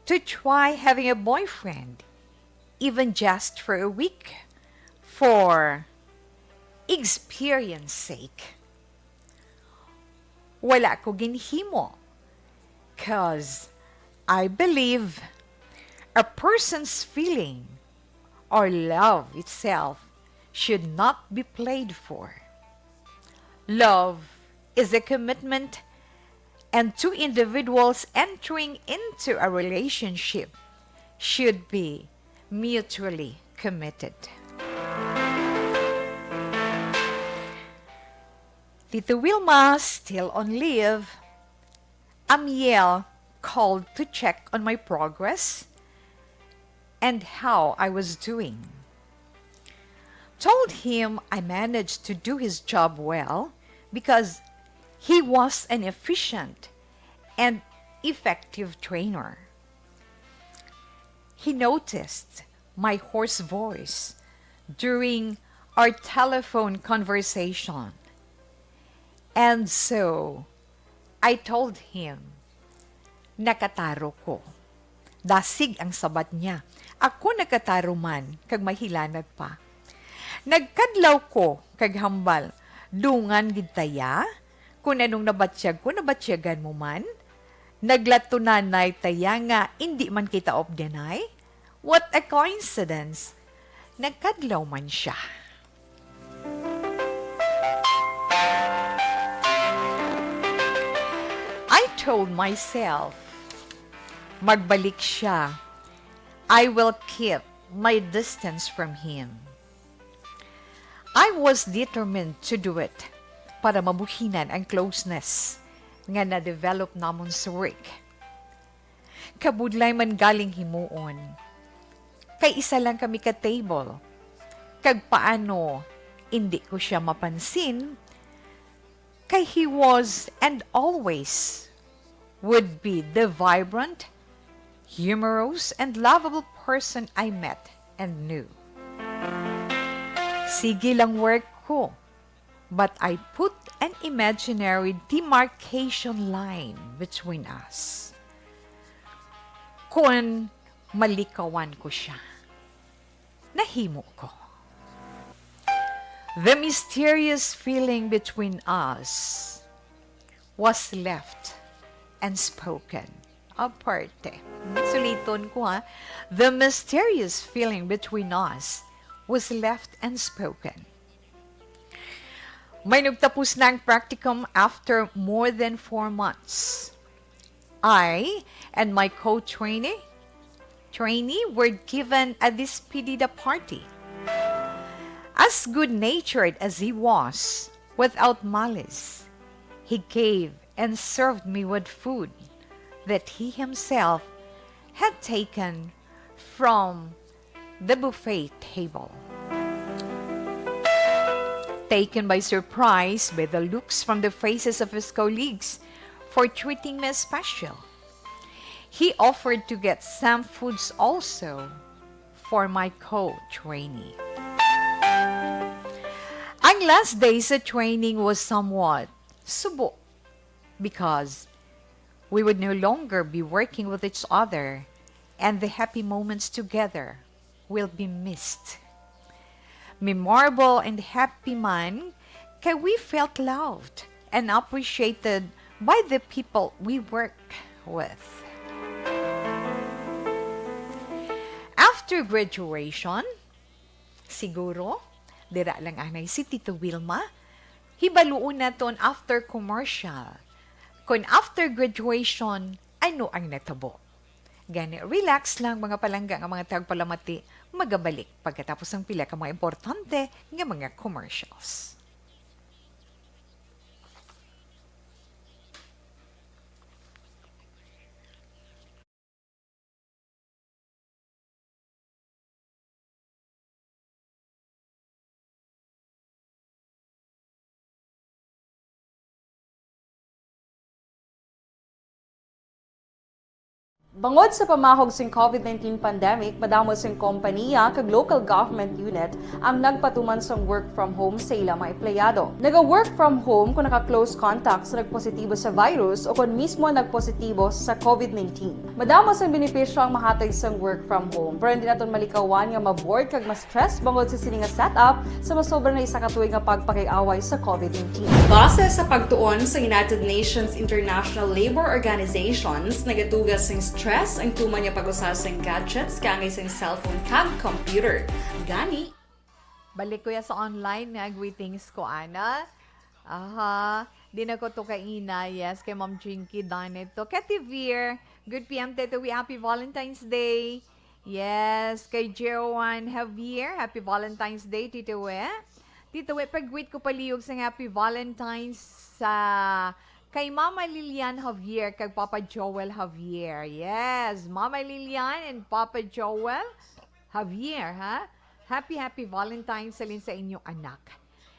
to try having a boyfriend, even just for a week, for experience sake. Wala ko ginhimo, 'cause I believe a person's feeling or love itself should not be played for. Love is a commitment, and two individuals entering into a relationship should be mutually committed. Tito Wilma, still on leave, Amiel called to check on my progress and how I was doing. Told him I managed to do his job well because he was an efficient and effective trainer. He noticed my hoarse voice during our telephone conversation. And so, I told him, "Nakataro ko." Dasig ang sabat niya. Ako nakataro man, kag mahilanat pa. Nagkadlaw ko, kag hambal, "Dungan gid ta ya? Kun anong nabatyag ko, nabatyagan mo man? Naglatunanay ta ya nga indi man kita updianay? What a coincidence! Nagkadlaw man siya." I told myself, "Magbalik siya. I will keep my distance from him." I was determined to do it para mabuhinan ang closeness nga na-develop namon sa work. Kabudlay man galing himuon, kay isa lang kami ka table. Kag paano indi ko siya mapansin? Kay he was and always would be the vibrant, humorous, and lovable person I met and knew. Sige lang work ko, but I put an imaginary demarcation line between us. Kon malikawan ko siya, nahimo ko. The mysterious feeling between us was left unspoken. Aparte. Hmm, suliton ko, ha. The mysterious feeling between us was left unspoken. May nagtapos na ang practicum after more than four months. I and my co-trainee, trainee were given a despedida party. As good-natured as he was, without malice, he gave and served me with food that he himself had taken from the buffet table. Taken by surprise by the looks from the faces of his colleagues for treating me special, he offered to get some foods also for my co-trainee. Ang last day sa training was somewhat subo because we would no longer be working with each other, and the happy moments together will be missed. Memorable and happy man, kay we felt loved and appreciated by the people we work with. After graduation, siguro, dira lang anay si Tito Wilma, hibaluon naton after commercial. Kon after graduation, ano ang natabo? Gani, relax lang, mga palangga nga mga tagpalamati. Magabalik pagkatapos ng pila ka mga importante nga mga commercials. Bangod sa pamahog sing COVID nineteen pandemic, madamo sing kompaniya kag local government unit ang nagpatuman sang work from home sa ila mga empleyado. Naga-work from home kung naka-close contact sa nagpositibo sa virus o kon mismo nagpositibo sa COVID nineteen. Madamo sang benepisyo ang mahatag sang work from home, pero hindi naton malikawan nga ma-bored kag ma-stress bangod sa sini nga setup sa masobra na isa ka tuig nga pagpakig-away sa COVID nineteen. Base sa pagtuon sa United Nations International Labour Organizations, nagatuga sing stress ang tuman nga pag-usa sang gadgets kaangay sang cellphone kag computer. Gani, balik ko ya sa online nga greetings ko, ana. Aha. Di na ko to kaina. Yes, kay Ma'am Jinky Danet to. Cathy Veer, good P M, Tito Will, happy Valentine's Day. Yes, kay Joan Javier, happy Valentine's Day, Tito We. Tito We, pag-greet ko palihog sang happy Valentine's sa kay Mama Lilian Javier kag Papa Joel Javier. Yes, Mama Lilian and Papa Joel Javier, ha? Happy, happy Valentine's sa lin sa inyong anak.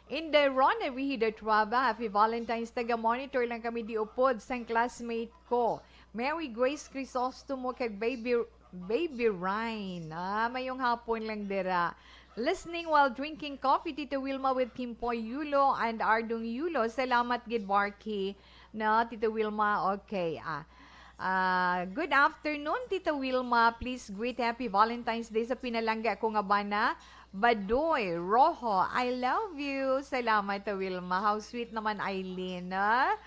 Inday Rona Rehida Traba, happy Valentine's. Taga-monitor lang kami di upod sang classmate ko. Mary Grace Crisostomo kag Baby, Baby Ryan. Ah, mayong hapon lang dira. Listening while drinking coffee, Tito Wilma with Kimpoy Yulo and Ardong Yulo. Salamat gid, Barky. No, Tito Wilma, okay. Ah, ah, good afternoon, Tita Wilma. Please greet Happy Valentine's Day sa pinalangga ko nga bana, Badoy Rojo. I love you. Salamat, Tita Wilma. How sweet naman, Eileen, ah.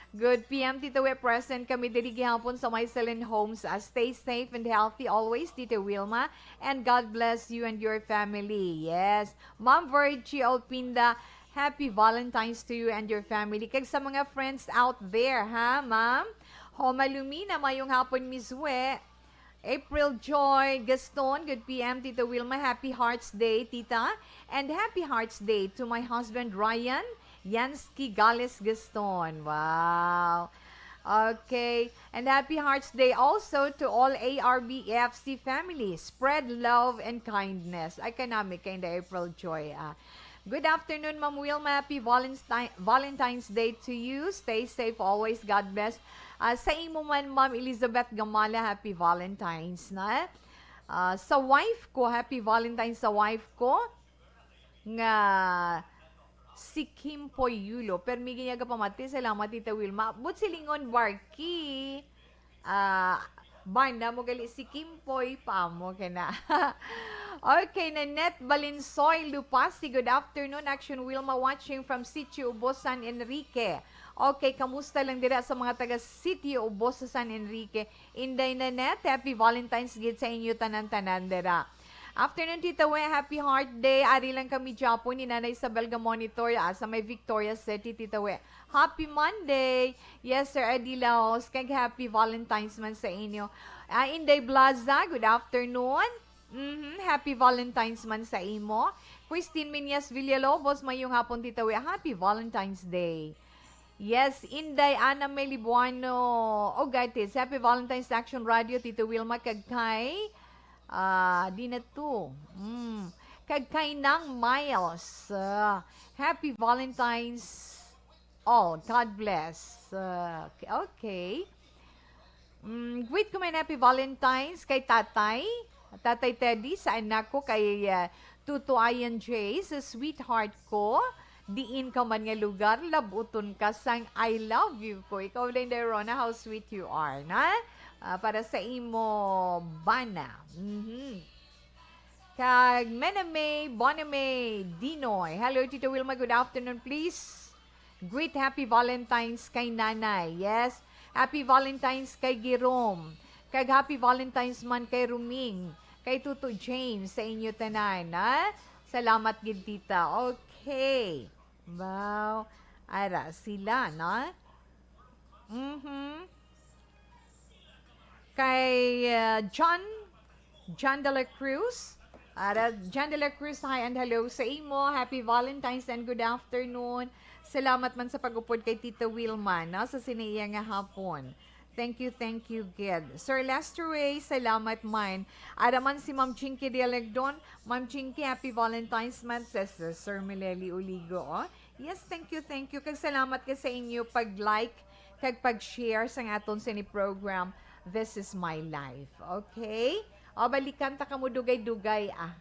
Good P M, Tita We. Present kami diri gihapon sa May Silent Homes. Ah, stay safe and healthy always, Tita Wilma. And God bless you and your family. Yes. Ma'am Virgie Olpinda, happy Valentine's to you and your family. Kag sa mga friends out there, ha, ma'am? Homa Lumina, mayong hapon, Miss We. April Joy Gaston, good P M, Tita Wilma. Happy Hearts Day, Tita. And happy Hearts Day to my husband, Ryan Yansky Gales Gaston. Wow. Okay. And happy Hearts Day also to all A R B F C families. Spread love and kindness. Ay, kanami kay Inday April Joy, ah. Good afternoon, Ma'am Wilma. Happy Valentine, Valentine's Day to you. Stay safe always. God bless. Ah, sa imo man, Ma'am Elizabeth Gamala, happy Valentine's na. Ah, sa wife ko, happy Valentine's sa wife ko nga si Kim Poyulo. Permi gid niya gapamati. Salamat, Tita Wilma. But silingon, Barky. Ah, banda mo gali si Kimpoy pa mo kay na. Okay, Nanette Balinsoy Lupasi, good afternoon. Action Wilma watching from Sitio Ubos, San Enrique. Okay, kamusta lang dira sa mga taga Sitio Ubos sa San Enrique? Inday Nanette, happy Valentine's gid sa inyo tanan-tanan dira. Afternoon, Tita We. Happy Heart Day. Ari lang kami Japon ni Nanay Isabel ga monitor, ah, sa may Victoria City, Tita We. Happy Monday. Yes, Sir Eddie Laos, kag happy Valentine's man sa inyo. Ah, Inday Blaza, good afternoon. Mhm, happy Valentine's man sa imo. Christine Minyas Villalobos, mayong hapon, Tita We. Happy Valentine's Day. Yes, Inday Ana May Libuano Ogatis, happy Valentine's Action Radio, Tita Wilma, kag kay, ah, di na to. Mm. Kag kay Nang Miles, ah, happy Valentine's. Oh, God bless. Uh, okay. Mm, greet ko man happy Valentine's kay Tatay, Tatay Teddy, sa anak ko kay, uh, Tuto Ian J, sa sweetheart ko. Diin ka man nga lugar, labuton ka sang I love you ko. Ikaw din, Derona, how sweet you are, na? Ah, para sa imo, bana. Mhm. Kag Mename Boname Dinoy. Hello, Tito Wilma. Good afternoon. Please greet Happy Valentine's kay Nanay. Yes. Happy Valentine's kay Girom. Kag Happy Valentine's man kay Ruming. Kay Tuto James sa inyo tanan, ha? Salamat gid, tita. Okay. Wow. Ara, sila, no? Mhm. Kay, ah, John, John de la Cruz. Ara, John de la Cruz, hi and hello sa imo. Happy Valentine's and good afternoon. Salamat man sa pag-upod kay Tita Wilma, no, sa sini iya nga hapon. Thank you, thank you, gid. Sir Lester Ray, salamat man. Ara man si Ma'am Chinky Dialegdon. Ma'am Chinky, happy Valentine's month, says Sir Mileli Uligo, oh. Yes, thank you, thank you. Kag salamat ka sa inyo pag-like, kag pag-share sa aton sini program, This Is My Life. Okay? O, balikan ta kamo dugay-dugay, ah.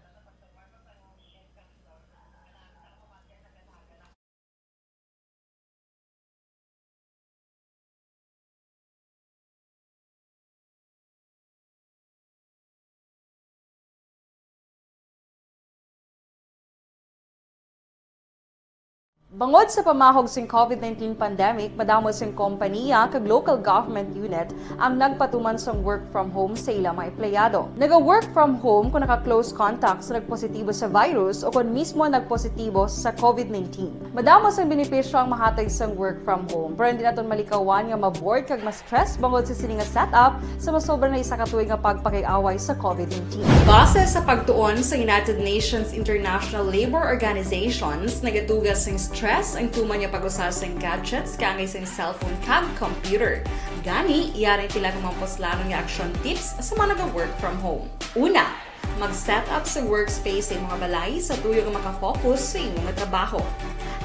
Bangod sa pamahog sing COVID nineteen pandemic, madamo sing kompaniya kag local government unit ang nagpatuman sang work from home sa ila mga empleyado. Naga-work from home kung naka-close contact sa nagpositibo sa virus o kon mismo nagpositibo sa COVID nineteen. Madamo sang benepisyo ang mahatag sang work from home, pero hindi naton malikawan nga ma-bored kag ma-stress bangod sa sini nga setup sa masobra na isa ka tuig nga pagpakig-away sa COVID nineteen. Base sa pagtuon sa United Nations International Labor Organizations, nagatuga sing stress ang tuman nga pag-usa sing gadgets kaangay sing cellphone kag computer. Gani, yari sila nga mga puslanon nga action tips sa mga naga-work from home. Una, mag-set up sa workspace sa imong balay sa tuyo nga makafocus sa imong trabaho.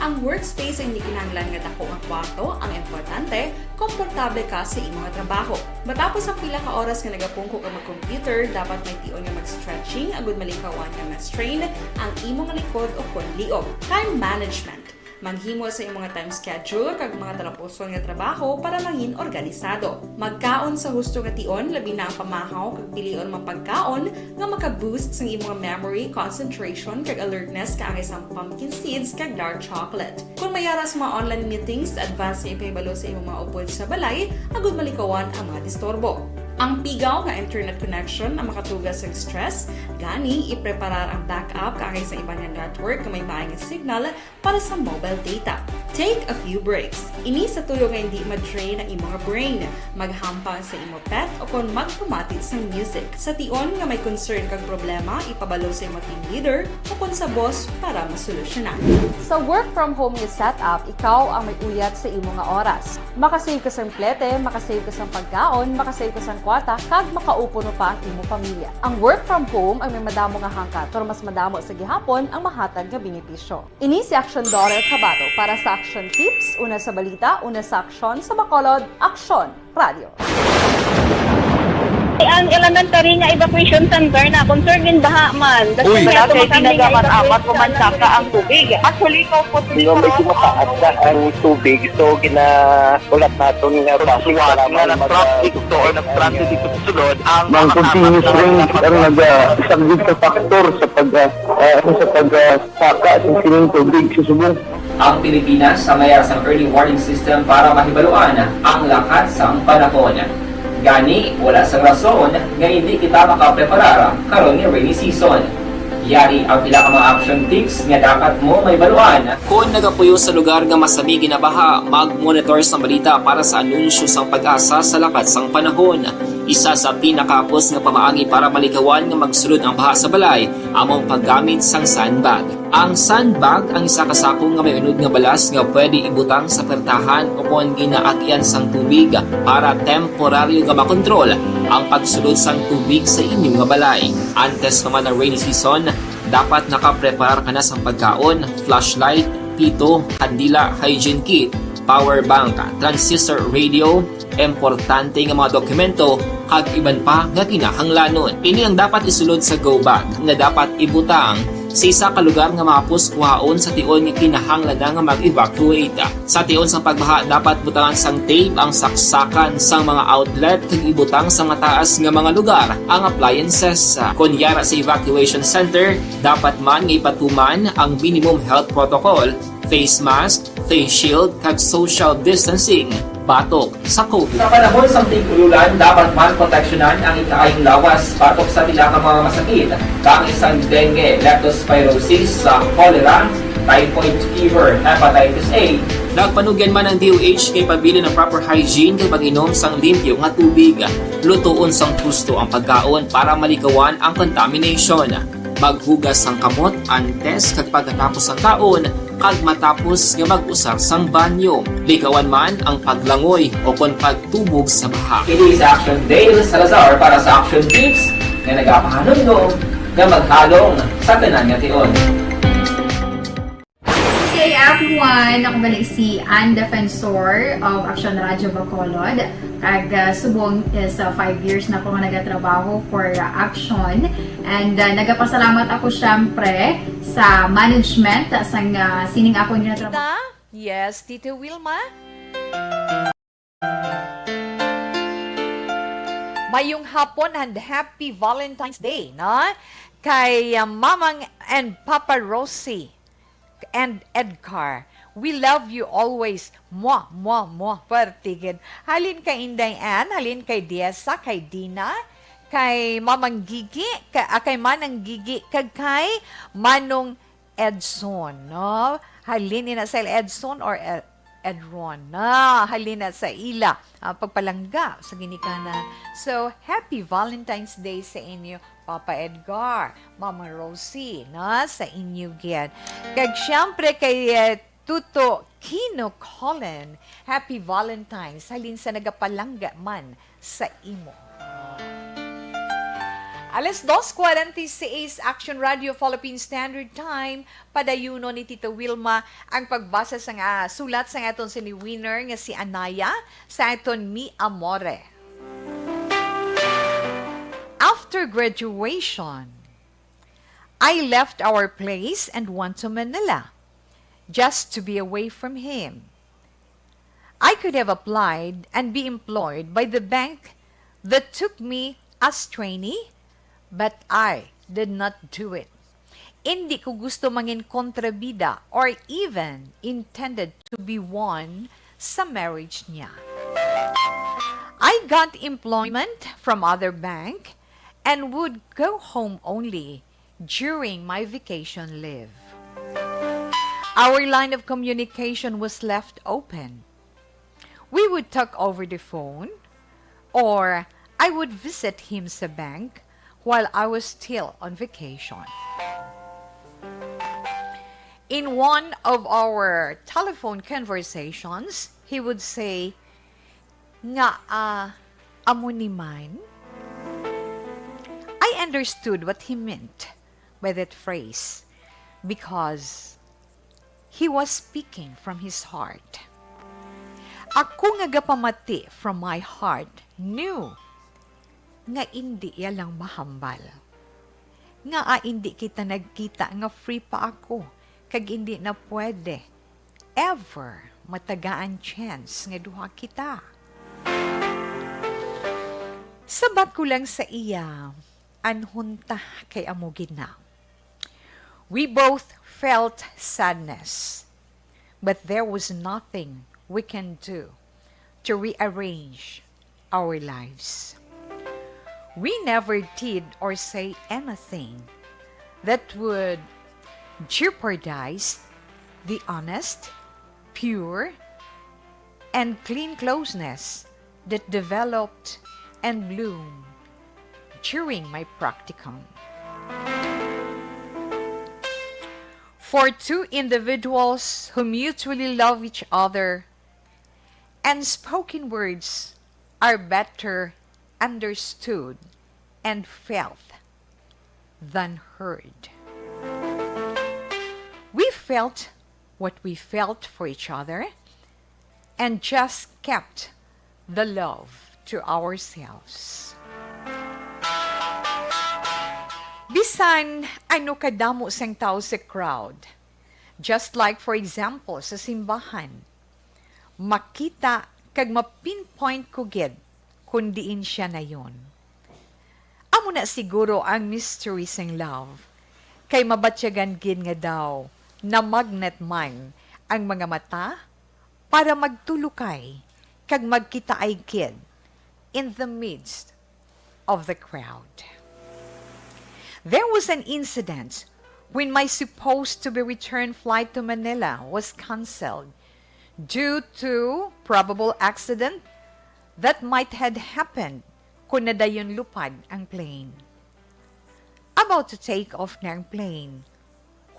Ang workspace ay hindi kinahanglan nga dako nga kwarto, ang importante, komportable ka sa imong trabaho. Matapos ang pila ka oras nga nagapungko ka mag-computer, dapat may tion nga mag-stretching agud malikawan nga ma-strain ang imong likod o kon liog. Time management. Maghimo sa imong time schedule kag mga talapuson nga trabaho para mangin organisado. Magkaon sa husto nga tion, labi na ang pamahaw kag pilion mga pagkaon nga maka-boost sang imong memory, concentration, kag alertness kaangay sang pumpkin seeds kag dark chocolate. Kon may ara sa mga online meetings, advance nga ipahibalo sa imong mga upod sa balay agud malikawan ang mga disturbo. Ang pigaw nga internet connection ang makatuga sa stress, gani ipreparar ang backup kaangay sa iban nga network nga may maay nga signal para sa mobile data. Take a few breaks. Ini sa tuyo nga hindi ma-drain ang imong brain. Maghampang sa imo pet o kon magpamati sang music. Sa tion nga may concern kag problema, ipabalo sa imo team leader o kon sa boss para masolusyonan. Sa work from home nga setup, ikaw ang may uyat sa imo nga oras. Makasave ka sang plete, makasave ka sang pagkaon, makasave ka sang kwarta, kag makaupo pa ang imo pamilya. Ang work from home ang may madamo nga hangkat, pero mas madamo sa gihapon ang mahatag nga benepisyo. Ini si Aksyon Daughter Kabato para sa Aksyon Tips, una sa balita, una sa aksyon, sa Bacolod, Aksyon Radio. Ang elementary nga evacuation center na concerned in baha man. Uy. Wala kay tinaga man amat o mansaka ang tubig. Actually, ikaw po, di ba, medyo mataas na ang tubig, so gina-, ulat naton nga traffic nga na-traffic to or nag-transit dito sa sulod ang mga continuous rain ang naga-, isa gid sa factor sa pag, ah, ah, sa pag, ah, saka sa sining tubig sa subong. Ang Pilipinas sa mayar sang early warning system para mahibaluan ang lakat sang panahon. Gani, wala sang rason nga hindi kita makapreparar karon nga rainy season. Yari ang pila ka mga action tips nga dapat mo mahibaluan. Kon nagapuyo sa lugar nga masami ginabaha, mag-monitor sa balita para sa anunsyo sang PAGASA sa lakat sang panahon. Isa sa pinakahapos nga pamaagi para malikawan nga magsulod ang baha sa balay amo ang paggamit sang sandbag. Ang sandbag ang isa ka sako nga may unod nga balas nga pwede ibutang sa pertahan o kon ginaagyan sang tubig para temporaryo nga makontrol ang pagsulod sang tubig sa inyo nga balay. Antes pa man ang rainy season, dapat nakapreparar ka na sang pagkaon, flashlight, pito, kandila, hygiene kit, power bank, transistor radio, importante nga mga dokumento, kag iban pa nga kinahanglanon. Ini ang dapat isulod sa go bag nga dapat ibutang sa isa ka lugar nga mahapos kuhaon sa tion nga kinahanglan na nga mag-evacuate. Sa tion sang pagbaha, dapat butangan sang tape ang saksakan sang mga outlet kag ibutang sa mataas nga mga lugar ang appliances. Kon yara sa evacuation center, dapat man nga ipatuman ang minimum health protocol, face mask, face shield, kag social distancing. batok sa COVID. Sa panahon sang tig-ululan, dapat man proteksyonan ang ikaayong lawas batok sa pila ka mga masakit, kaangay sang dengue, leptospirosis, sa cholera, typhoid fever, hepatitis A. Nagpanugyan man ang D O H kay pabilin ang proper hygiene kag pag-inom sang limpyo nga tubig. Lutoon sang husto ang pagkaon para malikawan ang contamination. Maghugas sang kamot antes kag pagkatapos sang kaon, kag matapos nga mag-usar sang banyo. Likawan man ang paglangoy o kon pagtubog sa baha. Kini si Action Dale Salazar para sa Action Tips nga nagapahanumdom nga maghalong sa tanan nga tion. Hey everyone! Ako bali si Ann Defensor of Action Radio Bacolod. Kag ah, subong is ah, five years na ko nga nagatrabaho for ah, Action. And ah, nagapasalamat ako syempre sa management sang ah, sining akong ginatrabaho. Ta? Yes, Tito Wilma? Mayong hapon and happy Valentine's Day, no? Kay uh, Mamang and Papa Rosie and Edgar. We love you always. Mwah, mwah, mwah. Pertigid. Halin kay Inday Ann, halin kay Diesa, kay Dina, kay Mamang Gigi, kay, ah, kay Manang Gigi, kag kay Manong Edson, no? Halin ina sa Edson or Ed- Edron, na halin na sa ila ah, pagpalangga sa ginikanan. So, happy Valentine's Day sa inyo, Papa Edgar, Mama Rosie, na sa inyo gid. Kag syempre kay eh, Tuto Kino Colin, happy Valentine's halin sa nagapalangga man sa imo. Alas dos forty-six, Action Radio Philippine Standard Time. Padayunon ni Tito Wilma ang pagbasa sa nga sulat sa aton sini winner nga si Anaya sa aton Mi Amore. After graduation, I left our place and went to Manila just to be away from him. I could have applied and be employed by the bank that took me as trainee, but I did not do it. Hindi ko gusto mangin kontrabida or even intended to be one sa marriage niya. I got employment from other bank and would go home only during my vacation leave. Our line of communication was left open. We would talk over the phone, or I would visit him sa bank while I was still on vacation. In one of our telephone conversations, he would say, "Nga, ah, amo ni man?" I understood what he meant by that phrase because he was speaking from his heart. Ako nga gapamati from my heart knew nga indi iya lang mahambal. Ngaa indi kita nagkita nga free pa ako kag indi na pwede ever matagaan chance nga duha kita? Sabat ko lang sa iya, "Anhon ta kay amo gid na." We both felt sadness, but there was nothing we can do to rearrange our lives. We never did or say anything that would jeopardize the honest, pure, and clean closeness that developed and bloomed during my practicum. For two individuals who mutually love each other, unspoken words are better understood and felt than heard. We felt what we felt for each other and just kept the love to ourselves. Bisan ano kadamo sang tawo sa crowd, just like for example sa simbahan, makita kag ma-pinpoint ko gid kon diin siya nayon. Amo na siguro ang mystery sang love, kay mabatyagan gid nga daw na-magnet man ang mga mata para magtulokay kag magkitaay gid in the midst of the crowd. There was an incident when my supposed to be return flight to Manila was canceled due to probable accident that might had happened kung nadayon lupad ang plane. About to take off na ang plane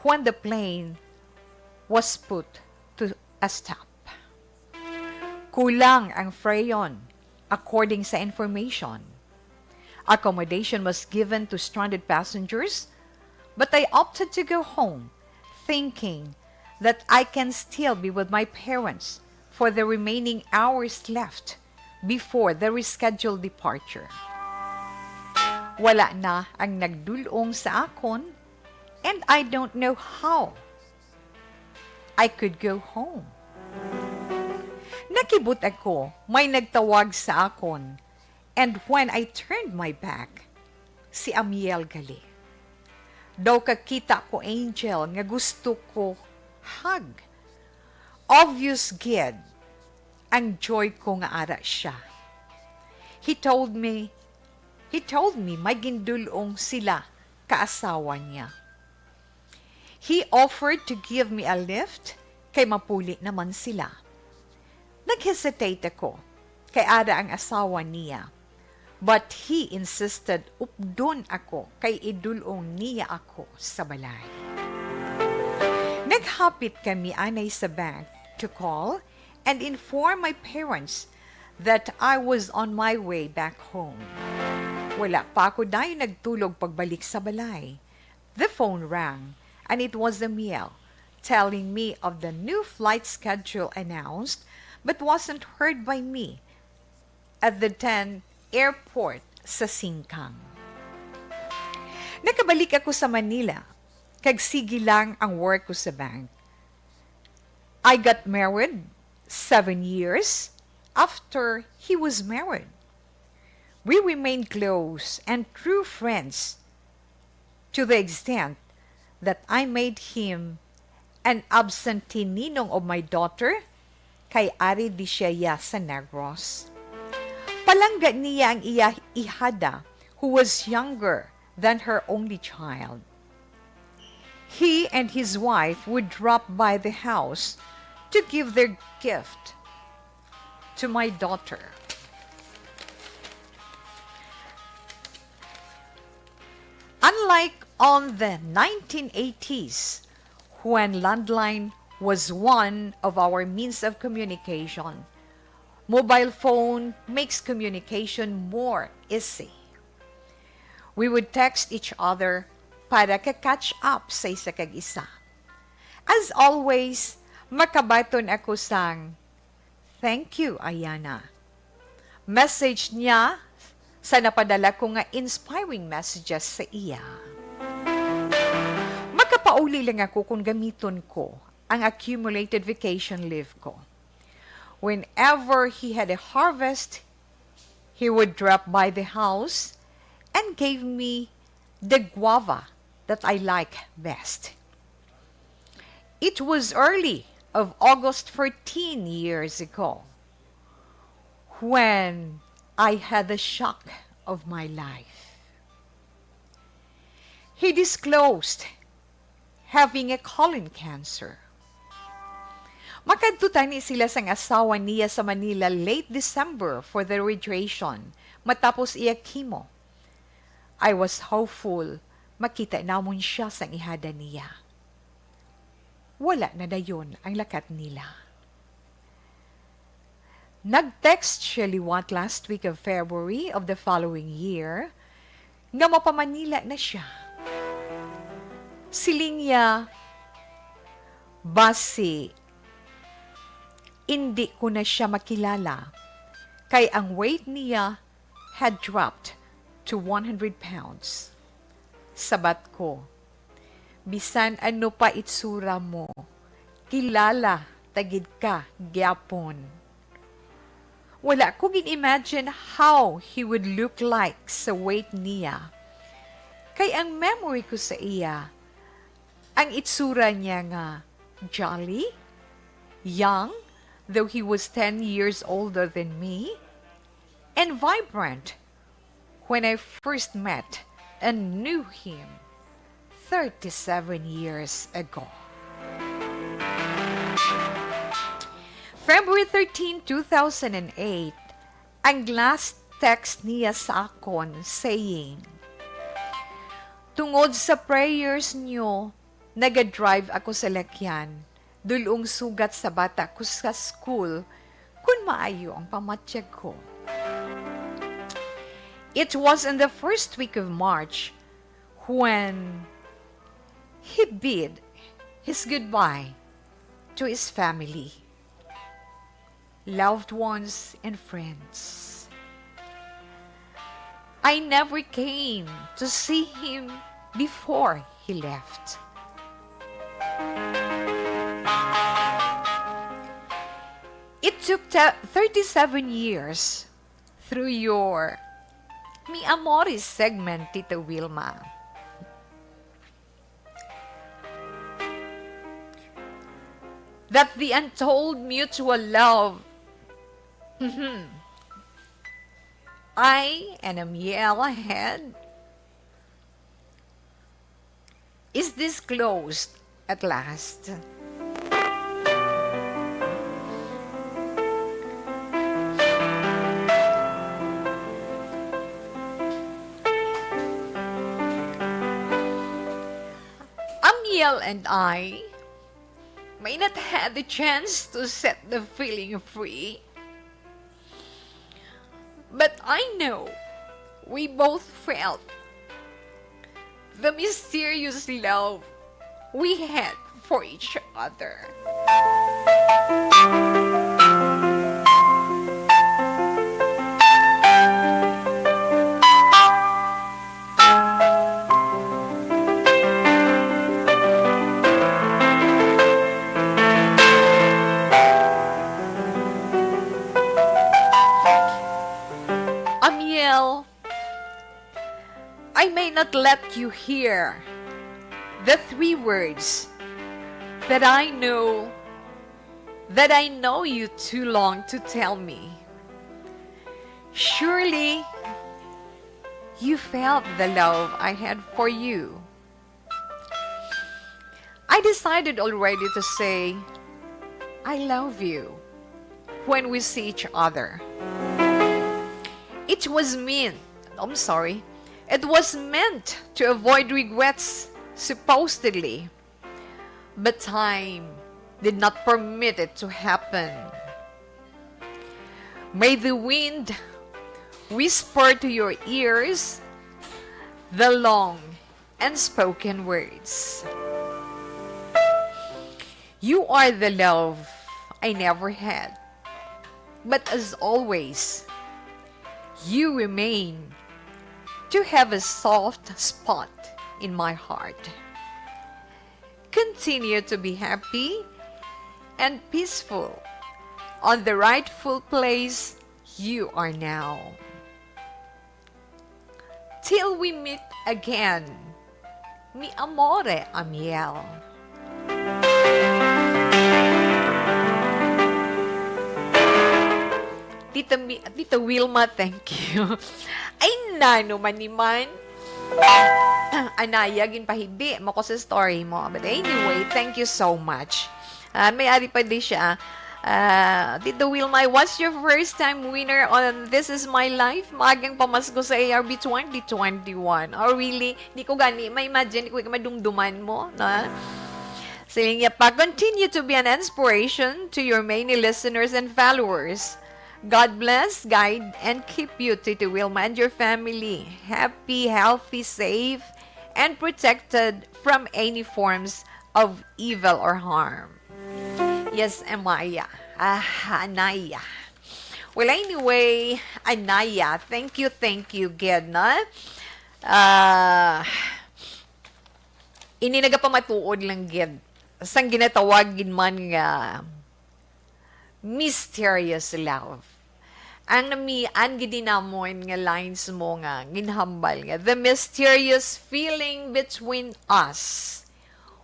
when the plane was put to a stop. Kulang ang freon, according sa information. Accommodation was given to stranded passengers, but I opted to go home, thinking that I can still be with my parents for the remaining hours left before the rescheduled departure. Wala na ang nagdul-ong sa akon, and I don't know how I could go home. Nakibot ako, may nagtawag sa akon, and when I turned my back, si Amiel gali. Daw kakita ko, Angel, nga gusto ko hug. Obvious gid ang joy ko nga ara siya. He told me, he told me may gindul-ong sila ka asawa niya. He offered to give me a lift kay mapuli naman sila. Nag-hesitate ako kay ara ang asawa niya. But he insisted updon ako kay idul-ong niya ako sa balay. Naghapit kami anay sa bank to call and inform my parents that I was on my way back home. Wala pa ako dayon nagtulog pagbalik sa balay. The phone rang, and it was Amiel telling me of the new flight schedule announced but wasn't heard by me at the then airport sa Singkang. Nakabalik ako sa Manila, kag sige lang ang work ko sa bank. I got married seven years after he was married. We remained close and true friends to the extent that I made him an absentee ninong of my daughter, kay ari di siya ya sa Negros. Palangga niya ang iya ihada, who was younger than her only child. He and his wife would drop by the house to give their gift to my daughter. Unlike on the nineteen eighties, when landline was one of our means of communication, mobile phone makes communication more easy. We would text each other para ka-catch up sa isa kag isa. As always, makabaton ako sang, "Thank you, Ayana." Message niya sa napadala ko nga inspiring messages sa iya. Makapauli lang ako kung gamiton ko ang accumulated vacation leave ko. Whenever he had a harvest, he would drop by the house and gave me the guava that I like best. It was early of August fourteen years ago when I had the shock of my life. He disclosed having a colon cancer. Makadto tani sila sang asawa niya sa Manila late December for the radiation, matapos iya chemo. I was hopeful makita namon siya sang ihada niya. Wala na dayon ang lakat nila. Nag-text siya liwat last week of February of the following year nga mapa-Manila na siya. Siling niya, "Basi, indi ko na siya makilala, kay ang weight niya had dropped to one hundred pounds." Sabat ko, "Bisan ano pa itsura mo, kilala ta gid ka gyapon." Wala ko gin-imagine how he would look like sa weight niya. Kay ang memory ko sa iya, ang itsura niya nga jolly, young, though he was ten years older than me, and vibrant when I first met and knew him thirty-seven years ago. February thirteen, two thousand and eight, ang last text niya sa akon saying, "Tungod sa prayers niyo, naga-drive ako sa lakyan, dulong sugat sa bata ko sa school, kun maayo ang pamatyag ko." It was in the first week of March when he bid his goodbye to his family, loved ones, and friends. I never came to see him before he left. It took te- thirty-seven years through your Mi Amores segment, Tita Wilma, that the untold mutual love, mhm, I and Amiel had is disclosed at last. Amiel and I may not had the chance to set the feeling free, but I know we both felt the mysterious love we had for each other. Amiel, I may not let you hear the three words that I know, that I know you too long to tell me. Surely, you felt the love I had for you. I decided already to say, "I love you," when we see each other. It was meant, I'm sorry, it was meant to avoid regrets, supposedly. But time did not permit it to happen. May the wind whisper to your ears the long unspoken words. You are the love I never had. But as always, you remain to have a soft spot in my heart. Continue to be happy and peaceful on the rightful place you are now. Till we meet again, mi amore, Amiel. Tita Mi-, Tita Wilma, thank you. Ay, nano man ni man. Anaya, ginpahibi mo ko sa story mo. But anyway, thank you so much. Ah, may ari pa di siya. Ah, Tita Wilma, I was your first time winner on This Is My Life. Maagang pamasko sa A R B twenty twenty-one. Oh, really? Di ko gani ma-imagine, di ko madumduman mo, no? Siling niya pa, continue to be an inspiration to your many listeners and followers. God bless, guide, and keep you, Tita Wilma, and your family happy, healthy, safe, and protected from any forms of evil or harm. Yes, Amaya. Ah, Anaya. Well, anyway, Anaya, thank you, thank you, gid, no? Ah, ini nagapamatuod lang, gid, sang ginatawag gid man nga mysterious love. Ang namian gid namon nga lines mo nga ginhambal nga, "The mysterious feeling between us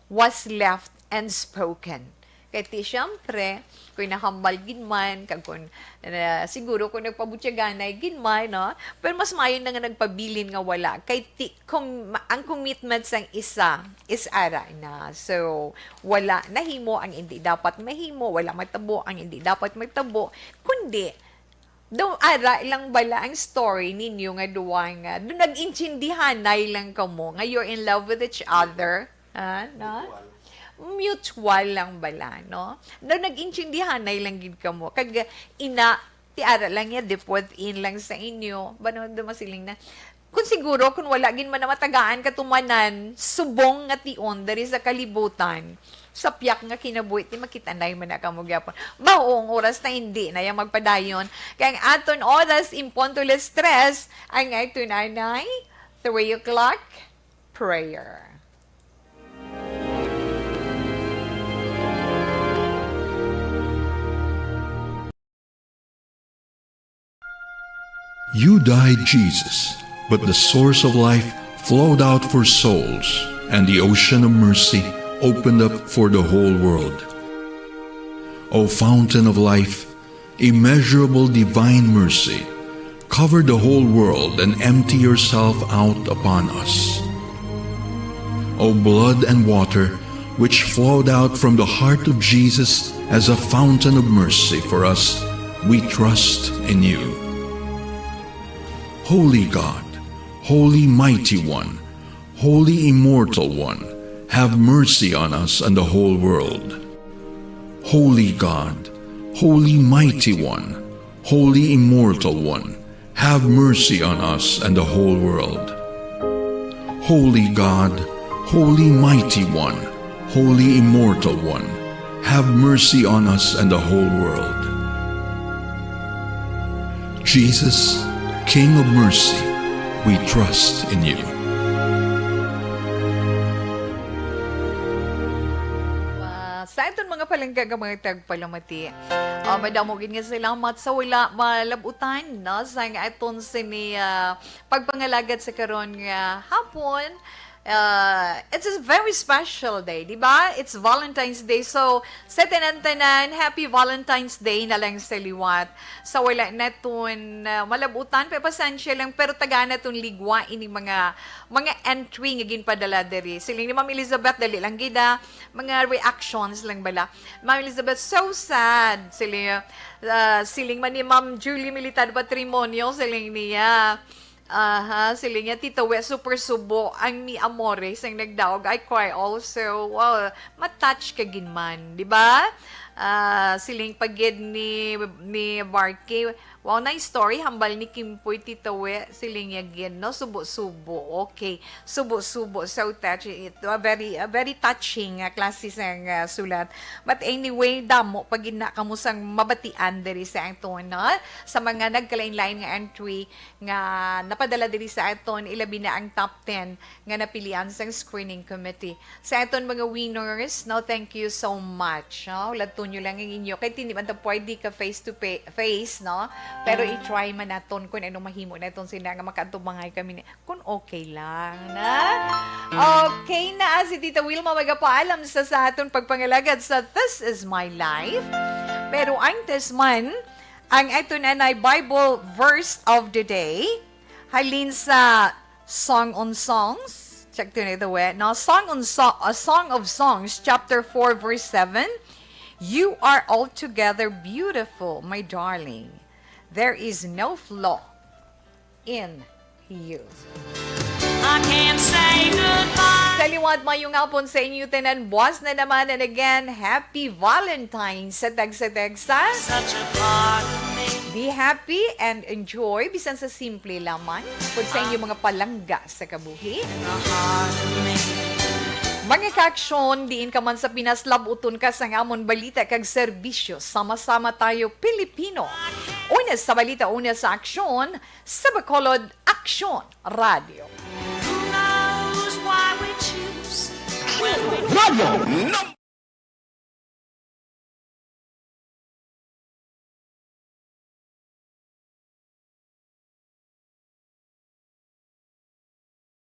was left unspoken." Kay ti, siyempre, kung nahambal gid man, kag kung, na, siguro kung nagpabutyaganay gid man, no? Pero mas maayo na nga nagpabilin nga wala. Kay ti, kung ma-, ang commitment sang isa is ara na. So, wala nahimo ang hindi dapat mahimo, wala matabo ang hindi dapat matabo, kundi daw ara lang bala ang story ninyo nga duwa nga, do nag-intindihanay lang kamo nga you're in love with each other, ha, no? Mutual. Mutual lang bala, no? Do nag-intindihanay lang gid kamo. Kag ina, ti ara lang niya, deep within lang sa inyo. Ba, no, do masiling na, kung siguro, kung wala gid man na matagaan katumanan, subong nga tion diri sa kalibutan, sa piyak nga kinabuhi, ti makita na man na kamo gyapon. Baho ang oras na hindi na yang magpadayon. Kay ang aton oras, in punto las tres, ang aton anay, three o'clock, prayer. You died, Jesus, but the source of life flowed out for souls, and the ocean of mercy opened up for the whole world. O fountain of life, immeasurable divine mercy, cover the whole world and empty yourself out upon us. O blood and water, which flowed out from the heart of Jesus as a fountain of mercy for us, we trust in you. Holy God, Holy Mighty One, Holy Immortal One, have mercy on us and the whole world. Holy God, Holy Mighty One, Holy Immortal One, have mercy on us and the whole world. Holy God, Holy Mighty One, Holy Immortal One, have mercy on us and the whole world. Jesus, King of mercy, we trust in you. Ah, sa aton mga palangga nga mga tagpalamati, ah, madamo gid nga salamat sa wala malabutan, no, sa nga aton sini, ah, pagpangalagad sa karon nga hapon. Ah, it's a very special day, di ba? It's Valentine's Day. So, sa tanan-tanan, happy Valentine's Day na lang sa liwat. Sa wala naton, ah, malabutan, pa pasensya lang, pero tagaan naton ligwa ini mga, mga entry nga ginpadala diri. Siling ni Ma'am Elizabeth, dali lang gid, ah, mga reactions lang bala. Ma'am Elizabeth, so sad. Siling, ah, siling man ni Ma'am Julie Militado Patrimonio, siling niya. Aha, siling niya, "Tita We, super subo ang mi amores ang nagdaog. I cry also." Wow, ma-touch ka gid man, di ba? Ah, siling pa gid ni, ni Barky, "Wow, nice story, hambal ni Kimpoy, Tita We," siling niya gid, no? Subo-subo, okay. Subo-subo, so touching. It, a very, a very touching nga klase sang, ah, sulat. But anyway, damo pa gid na kamo sang mabatian diri sa aton, no? Sa mga nagkalain-lain nga entry nga napadala diri sa aton, ilabi na ang top ten nga napilian sang screening committee. Sa aton mga winners, no, thank you so much, no? Ladton nyo lang ang inyo. Kay hindi man ta pwede ka face to pa-, face, no? Pero i-try man naton kung anong mahimo naton sila nga makaatubangay kami ni, kung okay lang, na? Okay na si Tita Wilma magapaalam sa, sa aton pagpangalagad sa This Is My Life. Pero antes man, ang aton anay Bible verse of the day, halin sa Song on Songs. Check to the way. No, Song on So-, uh, Song of Songs, chapter four, verse seven. "You are altogether beautiful, my darling. There is no flaw in you." I can't say goodbye. Sa liwat, mayong hapon sa inyo tanan. Buwas na naman, and again, happy Valentine's sa tagsa-tagsa. Such a part of me. Be happy and enjoy, bisan sa simple lamang, kung sa inyo mga palangga sa kabuhi. In the heart of me. Mga ka-aksyon, diin ka man sa Pinas, labuton ka sang amon balita kag serbisyo. Sama-sama tayo, Pilipino. Una sa balita, una sa aksyon, sa Bacolod Aksyon Radio. Who knows why we choose when we Radyo Number